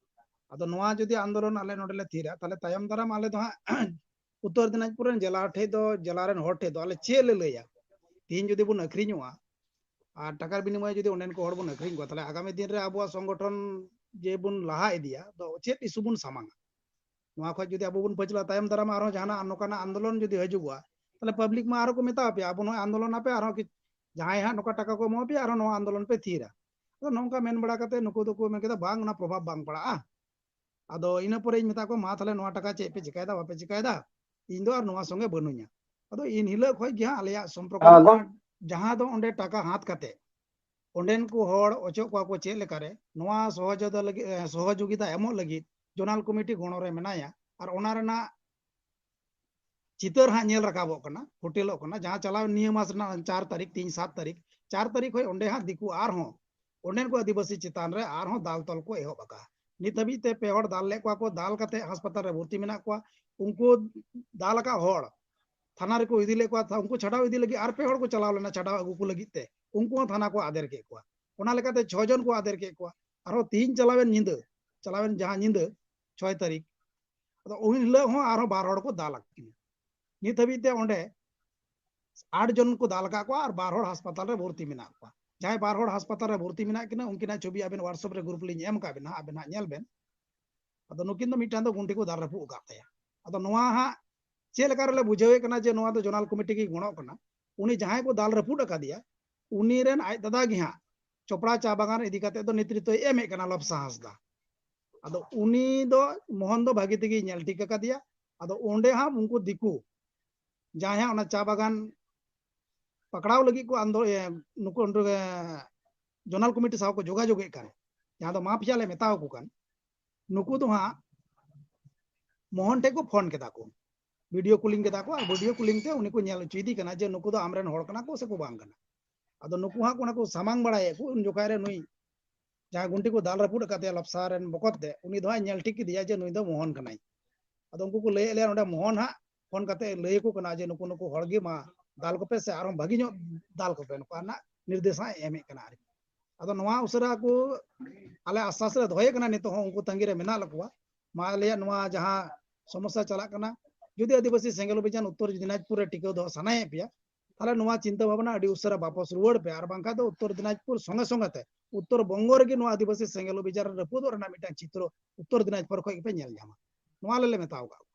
ᱟᱫᱚ ᱱᱚᱣᱟ ᱡᱩᱫᱤ ᱟᱱᱫᱳᱞᱚᱱ ᱟᱞᱮ ᱱᱚᱰᱮ ᱞᱮ ᱛᱷᱤᱨᱟ, ᱛᱟᱦᱞᱮ ᱛᱟᱭᱚᱢ ᱫᱟᱨᱟᱢ ᱟᱞᱮ ᱫᱚ ᱦᱟᱸᱜ ᱩᱛᱛᱚᱨ ᱫᱤᱱᱟᱡᱽᱯᱩᱨ ᱨᱮᱱ ᱡᱮᱞᱟ ᱴᱷᱮᱡ ᱫᱚ, ᱡᱮᱞᱟ ᱨᱮᱱ ᱦᱚᱲ ᱴᱷᱮᱡ ᱫᱚ ᱟᱞᱮ ᱪᱮᱫ ᱞᱮ ᱞᱟᱹᱭᱟ? ᱛᱤᱦᱤᱧ ᱡᱩᱫᱤ ᱵᱚᱱ ᱟᱹᱠᱷᱨᱤᱧᱚᱜᱼᱟ ᱟᱨ ᱴᱟᱠᱟᱨ ᱵᱤᱱᱤᱢᱚᱭᱮ ᱡᱩᱫᱤ ᱚᱸᱰᱮᱱ ᱠᱚ ᱦᱚᱲ ᱵᱚᱱ ᱟᱹᱠᱷᱨᱤᱧ ᱠᱚᱣᱟ, ᱛᱟᱦᱞᱮ ᱟᱜᱟᱢᱤ ᱫᱤᱱ ᱨᱮ ᱟᱵᱚᱣᱟᱜ ᱥᱚᱝᱜᱚᱴᱷᱚᱱ ᱡᱮ ᱵᱚᱱ ᱞᱟᱦᱟ ᱤᱫᱤᱭᱟ, ᱫᱚ ᱪᱮᱫ ᱤᱥᱩ ᱵᱚᱱ ᱥᱟᱢᱟᱝᱟ? ᱱᱚᱣᱟ ᱠᱷᱚᱡ ᱡᱩᱫᱤ ᱟᱵᱚ ᱵᱚᱱ ᱯᱟᱹᱪᱷᱞᱟᱹᱜᱼᱟ, ᱛᱟᱭᱚᱢ ᱫᱟᱨᱟᱢ ᱟᱨᱦᱚᱸ ᱡᱟᱦᱟᱱᱟᱜ ᱱᱚᱝᱠᱟᱱᱟᱜ ᱟᱱᱫᱳᱞᱚᱱ ᱡᱩᱫᱤ ᱦᱤᱡᱩᱜᱚᱜᱼᱟ, ᱛᱟᱦᱞᱮ ᱯᱟᱵᱽᱞᱤᱠ ᱢᱟ ᱟᱨᱦᱚᱸ ᱠᱚ ᱢᱮᱛᱟᱣ ᱯᱮᱭᱟ, ᱟᱵᱚ ᱱᱚᱜᱼᱚᱭ ᱟᱱᱫᱳᱞᱚᱱ ᱟᱯᱮ, ᱟᱨᱦᱚᱸ ᱠᱤ-, ᱡᱟᱦᱟᱸᱭ ᱦᱟᱸᱜ ᱱᱚᱝᱠᱟ ᱴᱟᱠᱟ ᱠᱚ ᱮᱢᱚᱜ ᱯᱮᱭᱟ, ᱟᱨᱦᱚᱸ ᱱᱚᱣᱟ ᱟᱱᱫᱳᱞᱚᱱ ᱯᱮ ᱛᱷᱤᱨᱟ᱾ ᱟᱫᱚ ᱱᱚᱝᱠᱟ ᱢᱮᱱ ᱵᱟᱲᱟ ᱠᱟᱛᱮ ᱱᱩᱠᱩ ᱫᱚᱠᱚ ᱢᱮᱱ ᱠᱮᱫᱟ, "ᱵᱟᱝ, ᱚᱱᱟ ᱯᱨᱚᱵᱷᱟᱵᱽ ᱵᱟᱝ ᱯᱟᱲᱟᱜᱼᱟ᱾" ᱟᱫᱚ ᱤᱱᱟᱹ ᱯᱚᱨᱮᱧ ᱢᱮᱛᱟ ᱠᱚᱣᱟ, "ᱢᱟ ᱛᱟᱦᱞᱮ ᱱᱚᱣᱟ ᱴᱟᱠᱟ ᱪᱮᱫ ᱯᱮ ᱪᱤᱠᱟᱭᱮᱫᱟ, ᱵᱟᱯᱮ ᱪᱤᱠᱟᱭᱮᱫᱟ? ᱤᱧ ᱫᱚ ᱟᱨ ᱱᱚᱣᱟ ᱥᱚᱸᱜᱮ ᱵᱟᱹᱱᱩᱧᱟ᱾" ᱟᱫᱚ ᱤᱱ ᱦᱤᱞᱳᱜ ᱠᱷᱚᱡ ᱜᱮ ᱦᱟᱸᱜ ᱟᱞᱮᱭᱟᱜ ᱥᱚᱢᱯᱨᱚᱠᱟᱨ ᱦᱮᱸ, ᱜᱚ- ᱡᱟᱦᱟᱸ ᱫᱚ ᱚᱸᱰᱮ ᱴᱟᱠᱟ ᱦᱟᱛ ᱠᱟᱛᱮ ᱚᱸᱰᱮᱱ ᱠᱚ ᱦᱚᱲ ᱚᱪᱚᱜ ᱠᱚᱣᱟ ᱠᱚ ᱪᱮᱫ ᱞᱮᱠᱟᱨᱮ, ᱱᱚᱣᱟ ᱥᱚᱦᱚᱡᱳᱜᱤᱛᱟ ᱞᱟᱹᱜᱤᱫ, ᱮ, ᱥᱚᱦᱚᱡᱳᱜᱤᱛᱟ ᱮᱢᱚᱜ ᱞᱟᱹᱜᱤᱫ ᱡᱳᱱᱟᱞ ᱠᱚᱢᱤᱴᱤ ᱜᱚᱲᱚ ᱨᱮ ᱢᱮᱱᱟᱭᱟ᱾ ᱟᱨ ᱚᱱᱟ ᱨᱮᱱᱟᱜ ᱪᱤᱛᱟᱹᱨ ᱦᱟᱸᱜ ᱧᱮᱞ ᱨᱟᱠᱟᱵᱚᱜ ᱠᱟᱱᱟ, ᱯᱷᱩᱴᱮᱞᱚᱜ ᱠᱟᱱᱟ, ᱡᱟᱦᱟᱸ ᱪᱟᱞᱟᱣ ᱱᱤᱭᱟᱹ ᱢᱟᱥ ᱨᱮᱱᱟᱜ ᱪᱟᱨ ᱛᱟᱹᱨᱤᱠᱷ, ᱛᱮᱦᱮᱧ ᱥᱟᱛ ᱛᱟᱹᱨᱤᱠᱷ, ᱪᱟᱨ ᱛᱟᱹᱨᱤᱠᱷ ᱠᱷᱚᱱ ᱚᱸᱰᱮ ᱦᱟᱸᱜ ᱫᱤᱠᱩ ᱟᱨᱦᱚᱸ ᱚᱸᱰᱮᱱ ᱠᱚ ᱟᱹᱫᱤᱵᱟᱹᱥᱤ ᱪᱮᱛᱟᱱ ᱨᱮ ᱟᱨᱦᱚᱸ ᱫᱟᱞ ᱛᱚᱞ ᱠᱚ ᱮᱦᱚᱵ ᱟᱠᱟᱫᱼᱟ᱾ ᱱᱤᱛ ᱦᱟᱹᱵᱤᱡ ᱛᱮ ᱯᱮ ᱦᱚᱲ ᱫᱟᱞ ᱞᱮᱫ ᱠᱚᱣᱟ ᱠᱚ, ᱫᱟᱞ ᱠᱟᱛᱮ ᱦᱟᱥᱯᱟᱛᱟᱞ ᱨᱮ ᱵᱷᱚᱨᱛᱤ ᱢᱮᱱᱟᱜ ᱠᱚᱣᱟ᱾ ᱩᱱᱠᱩ ᱫᱟᱞ ᱟᱠᱟᱫ ᱦᱚᱲ ᱛᱷᱟᱱᱟ ᱨᱮᱠᱚ ᱤᱫᱤ ᱞᱮᱫ ᱠᱚᱣᱟ, ᱛᱷᱟ-, ᱩᱱᱠᱩ ᱪᱷᱟᱰᱟᱣ ᱤᱫᱤ ᱞᱟᱹᱜᱤᱫ ᱟᱨ ᱯᱮ ᱦᱚᱲ ᱠᱚ ᱪᱟᱞᱟᱣ ᱞᱮᱱᱟ ᱪᱷᱟᱰᱟᱣ ᱟᱹᱜᱩ ᱠᱚ ᱞᱟᱹᱜᱤᱫ ᱛᱮ, ᱩᱱᱠᱩ ᱦᱚᱸ ᱛᱷᱟᱱᱟ ᱠᱚ ᱟᱫᱮᱨ ᱠᱮᱫ ᱠᱚᱣᱟ᱾ ᱚᱱᱟ ᱞᱮᱠᱟᱛᱮ ᱪᱷᱚ ᱡᱚᱱ ᱠᱚ ᱟᱫᱮᱨ ᱠᱮᱫ ᱠᱚᱣᱟ᱾ ᱟᱨᱦᱚᱸ ᱛᱤᱦᱤᱧ ᱪᱟᱞᱟᱣᱮᱱ ᱧᱤᱫᱟᱹ, ᱪᱟᱞᱟᱣᱮᱱ ᱡᱟᱦᱟᱸ ᱧᱤᱫᱟᱹ ᱪᱷᱚᱭ ᱛᱟᱹᱨᱤᱠᱷ, ᱟᱫᱚ ᱩᱱ ᱦᱤᱞᱳᱜ ᱦᱚᱸ ᱟᱨᱦᱚᱸ ᱵᱟᱨ ᱦᱚᱲ ᱠᱚ ᱫᱟᱞ ᱟᱠᱟᱫ ᱠᱤᱱᱟ᱾ ᱱᱤᱛ ᱦᱟᱹᱵᱤᱡ ᱛᱮ ᱚᱸᱰᱮ ᱟᱴ ᱡᱚᱱ ᱠᱚ ᱫᱟᱞ ᱟᱠᱟᱫ ᱠᱚᱣᱟ ᱟᱨ ᱵᱟᱨ ᱦᱚᱲ ᱦᱟᱥᱯᱟᱛᱟᱞ ᱨᱮ ᱵᱷᱚᱨᱛᱤ ᱢᱮᱱᱟᱜ ᱠᱚᱣᱟ᱾ ᱡᱟᱦᱟᱸᱭ ᱵᱟᱨ ᱦᱚᱲ ᱦᱟᱥᱯᱟᱛᱟᱞ ᱨᱮ ᱵᱷᱚᱨᱛᱤ ᱢᱮᱱᱟᱜ ᱠᱤᱱᱟ, ᱩᱱᱠᱤᱱᱟᱜ ᱪᱷᱚᱵᱤ ᱟᱵᱮᱱ WhatsApp ᱨᱮ ᱜᱨᱩᱯ ᱞᱤᱧ ᱮᱢ ᱟᱠᱟᱫ ᱵᱮᱱᱟ, ᱟᱵᱮᱱ ᱦᱟᱸᱜ ᱧᱮᱞ ᱵᱮᱱ᱾ ᱟᱫᱚ ᱱᱩᱠᱤᱱ ᱫᱚ ᱢᱤᱫᱴᱟᱝ ᱫᱚ ᱜᱩᱱᱴᱷᱤ ᱠᱚ ᱫᱟᱞ ᱨᱟᱹᱯᱩᱫ ᱟᱠᱟᱫ ᱛᱟᱭᱟ᱾ ᱟᱫᱚ ᱱᱚᱣᱟ ᱦᱟᱸᱜ ᱪᱮᱫ ᱞᱮᱠᱟ ᱨᱮᱞᱮ ᱵᱩᱡᱷᱟᱹᱣᱮᱫ ᱠᱟᱱᱟ ᱡᱮ ᱱᱚᱣᱟ ᱫᱚ ᱡᱳᱱᱟᱞ ᱠᱚᱢᱤᱴᱤ ᱜᱮ ᱜᱚᱲᱚᱜ ᱠᱟᱱᱟ᱾ ᱩᱱᱤ ᱡᱟᱦᱟᱸᱭ ᱠᱚ ᱫᱟᱞ ᱨᱟᱹᱯᱩᱫ ᱟᱠᱟᱫᱮᱭᱟ, ᱩᱱᱤ ᱨᱮᱱ ᱟᱡ ᱫᱟᱫᱟ ᱜᱮ ᱦᱟᱸᱜ ᱪᱚᱯᱲᱟ ᱪᱟ ᱵᱟᱜᱟᱱ ᱤᱫᱤ ᱠᱟᱛᱮ ᱫᱚ ᱱᱮᱛᱨᱤᱛᱵᱭ ᱮᱢᱮᱫ ᱠᱟᱱᱟ, ᱞᱚᱵᱥᱟ ᱦᱟᱸᱥᱫᱟ᱾ ᱟᱫᱚ ᱩᱱᱤ ᱫᱚ ᱢᱳᱦᱚᱱ ᱫᱚ ᱵᱷᱟᱹᱜᱤ ᱛᱮᱜᱮᱭ ᱧᱮᱞ ᱴᱷᱤᱠ ᱟᱠᱟᱫᱮᱭᱟ᱾ ᱟᱫᱚ ᱚᱸᱰᱮ ᱦᱟᱸᱜ ᱩᱱᱠᱩ ᱫᱤᱠᱩ ᱡᱟᱦᱟᱸᱭ ᱦᱟᱸᱜ ᱚᱱᱟ ᱪᱟ ᱵᱟᱜᱟᱱ ᱯᱟᱠᱲᱟᱣ ᱞᱟᱹᱜᱤᱫ ᱠᱚ ᱟᱱᱫᱳ-, ᱮ, ᱱᱩᱠᱩ ᱚᱸᱰᱮ ᱡᱳᱱᱟᱞ ᱠᱚᱢᱤᱴᱤ ᱥᱟᱶ ᱠᱚ ᱡᱳᱜᱟᱡᱳᱜ ᱮᱫ ᱠᱟᱱ, ᱡᱟᱦᱟᱸ ᱫᱚ ᱢᱟᱯᱷᱤᱭᱟ ᱞᱮ ᱢᱮᱛᱟᱣ ᱠᱚ ᱠᱟᱱ, ᱱᱩᱠᱩ ᱫᱚ ᱦᱟᱸᱜ ᱢᱳᱦᱚᱱ ᱴᱷᱮᱱ ᱠᱚ ᱯᱷᱳᱱ ᱠᱮᱫᱟ ᱠᱚ, ᱵᱷᱤᱰᱤᱭᱳ ᱠᱚᱞᱤᱝ ᱠᱮᱫᱟ ᱠᱚ, ᱟᱨ ᱵᱷᱤᱰᱤᱭᱳ ᱠᱚᱞᱤᱝ ᱛᱮ ᱩᱱᱤ ᱠᱚ ᱧᱮᱞ ᱦᱚᱪᱚᱭᱮᱫᱮ ᱠᱟᱱᱟ ᱡᱮ ᱱᱩᱠᱩ ᱫᱚ ᱟᱢᱨᱮᱱ ᱦᱚᱲ ᱠᱟᱱᱟ ᱠᱚ ᱥᱮ ᱠᱚ ᱵᱟᱝ ᱠᱟᱱᱟ᱾ ᱟᱫᱚ ᱱᱩᱠᱩ ᱦᱟᱸᱜ ᱚᱱᱟ ᱠᱚ ᱥᱟᱢᱟᱝ ᱵᱟᱲᱟᱭᱮᱫ ᱠᱚ, ᱩᱱ ᱡᱚᱠᱷᱟᱡ ᱨᱮ ᱱᱩᱭ ᱡᱟᱦᱟᱸᱭ ᱜᱩᱱᱴᱷᱤ ᱠᱚ ᱫᱟᱞ ᱨᱟᱹᱯᱩᱫ ᱟᱠᱟᱫ ᱛᱟᱭᱟ ᱞᱟᱯᱥᱟ ᱨᱮᱱ ᱵᱚᱠᱚᱛ ᱛᱮ, ᱩᱱᱤ ᱫᱚ ᱦᱟᱸᱜ ᱧᱮᱞ ᱴᱷᱤᱠ ᱠᱮᱫᱮᱭᱟ ᱡᱮ ᱱᱩᱭ ᱫᱚ ᱢᱳᱦᱚᱱ ᱠᱟᱱᱟᱭ᱾ ᱟᱫᱚ ᱩᱱᱠᱩ ᱠᱚ ᱞᱟᱹᱭᱮᱫ ᱞᱮᱭᱟ ᱱᱚᱰᱮ ᱢᱳᱦᱚᱱ ᱦᱟᱸᱜ ᱯᱷᱳᱱ ᱠᱟᱛᱮ ᱞᱟᱹᱭ ᱟᱠᱚ ᱠᱟᱱᱟ ᱡᱮ ᱱᱩᱠᱩ ᱱᱩᱠᱩ ᱦᱚᱲ ᱜᱮ ᱢᱟ ᱫᱟᱞ ᱠᱚᱯᱮ ᱥᱮ ᱟᱨᱦᱚᱸ ᱵᱷᱟᱹᱜᱤ ᱧᱚᱜ ᱫᱟᱞ ᱠᱚᱯᱮ, ᱱᱚᱝᱠᱟ ᱨᱮᱱᱟᱜ ᱱᱤᱨᱫᱮᱥ ᱦᱟᱸᱜ ᱮᱢᱮᱫ ᱠᱟᱱᱟ ᱟᱨᱠᱤ᱾ ᱟᱫᱚ ᱱᱚᱣᱟ ᱩᱥᱟᱹᱨᱟ ᱠᱚ ᱟᱞᱮ ᱟᱥᱥᱟᱥ ᱞᱮ ᱫᱚᱦᱚᱭᱮᱫ ᱠᱟᱱᱟ, ᱱᱤᱛᱚᱜ ᱦᱚᱸ ᱩᱱᱠᱩ ᱛᱟᱺᱜᱤ ᱨᱮ ᱢᱮᱱᱟᱜ ᱞᱮᱫ ᱠᱚᱣᱟ᱾ ᱢᱟ ᱟᱞᱮᱭᱟᱜ ᱱᱚᱣᱟ ᱡᱟᱦᱟᱸ ᱥᱚᱢᱚᱥᱥᱟ ᱪᱟᱞᱟᱜ ᱠᱟᱱᱟ, ᱡᱩᱫᱤ ᱟᱹᱫᱤᱵᱟᱹᱥᱤ ᱥᱮᱸᱜᱮᱞ ᱚᱵᱷᱤᱡᱟᱱ ᱩᱛᱛᱚᱨ ᱫᱤᱱᱟᱡᱽᱯᱩᱨ ᱨᱮ ᱴᱤᱠᱟᱹᱣ ᱫᱚᱦᱚ ᱥᱟᱱᱟᱭᱮᱫ ᱯᱮᱭᱟ, ᱛᱟᱦᱞᱮ ᱱᱚᱣᱟ ᱪᱤᱱᱛᱟᱹ ᱵᱷᱟᱵᱽᱱᱟ ᱟᱹᱰᱤ ᱩᱥᱟᱹᱨᱟ ᱵᱟᱯᱚᱥ ᱨᱩᱣᱟᱹᱲ ᱯᱮ, ᱟᱨ ᱵᱟᱝᱠᱷᱟᱱ ᱫᱚ ᱩᱛᱛᱚᱨ ᱫᱤᱱᱟᱡᱽᱯᱩᱨ ᱥᱚᱸᱜᱮ ᱥᱚᱸᱜᱮ ᱛᱮ ᱩᱛᱛᱚᱨ ᱵᱚᱝᱜᱚ ᱨᱮᱜᱮ ᱱᱚᱣᱟ ᱟᱹᱫᱤᱵᱟᱹᱥᱤ ᱥᱮᱸᱜᱮᱞ ᱚᱵᱷᱤᱡᱟᱱ ᱨᱮ ᱨᱟᱹᱯᱩᱫᱚᱜ ᱨᱮᱱᱟᱜ ᱢᱤᱫᱴᱟᱝ ᱪᱤᱛᱨᱚ ᱩᱛᱛᱚᱨ ᱫᱤᱱᱟᱡᱽᱯᱩᱨ ᱠᱷᱚᱱ ᱜᱮᱯᱮ ᱧᱮᱞ ᱧᱟᱢᱟ᱾ ᱱᱚᱣᱟ ᱟᱞᱮ ᱞᱮ ᱢᱮᱛᱟᱣ ᱠᱟᱜ ᱠᱚᱣᱟ᱾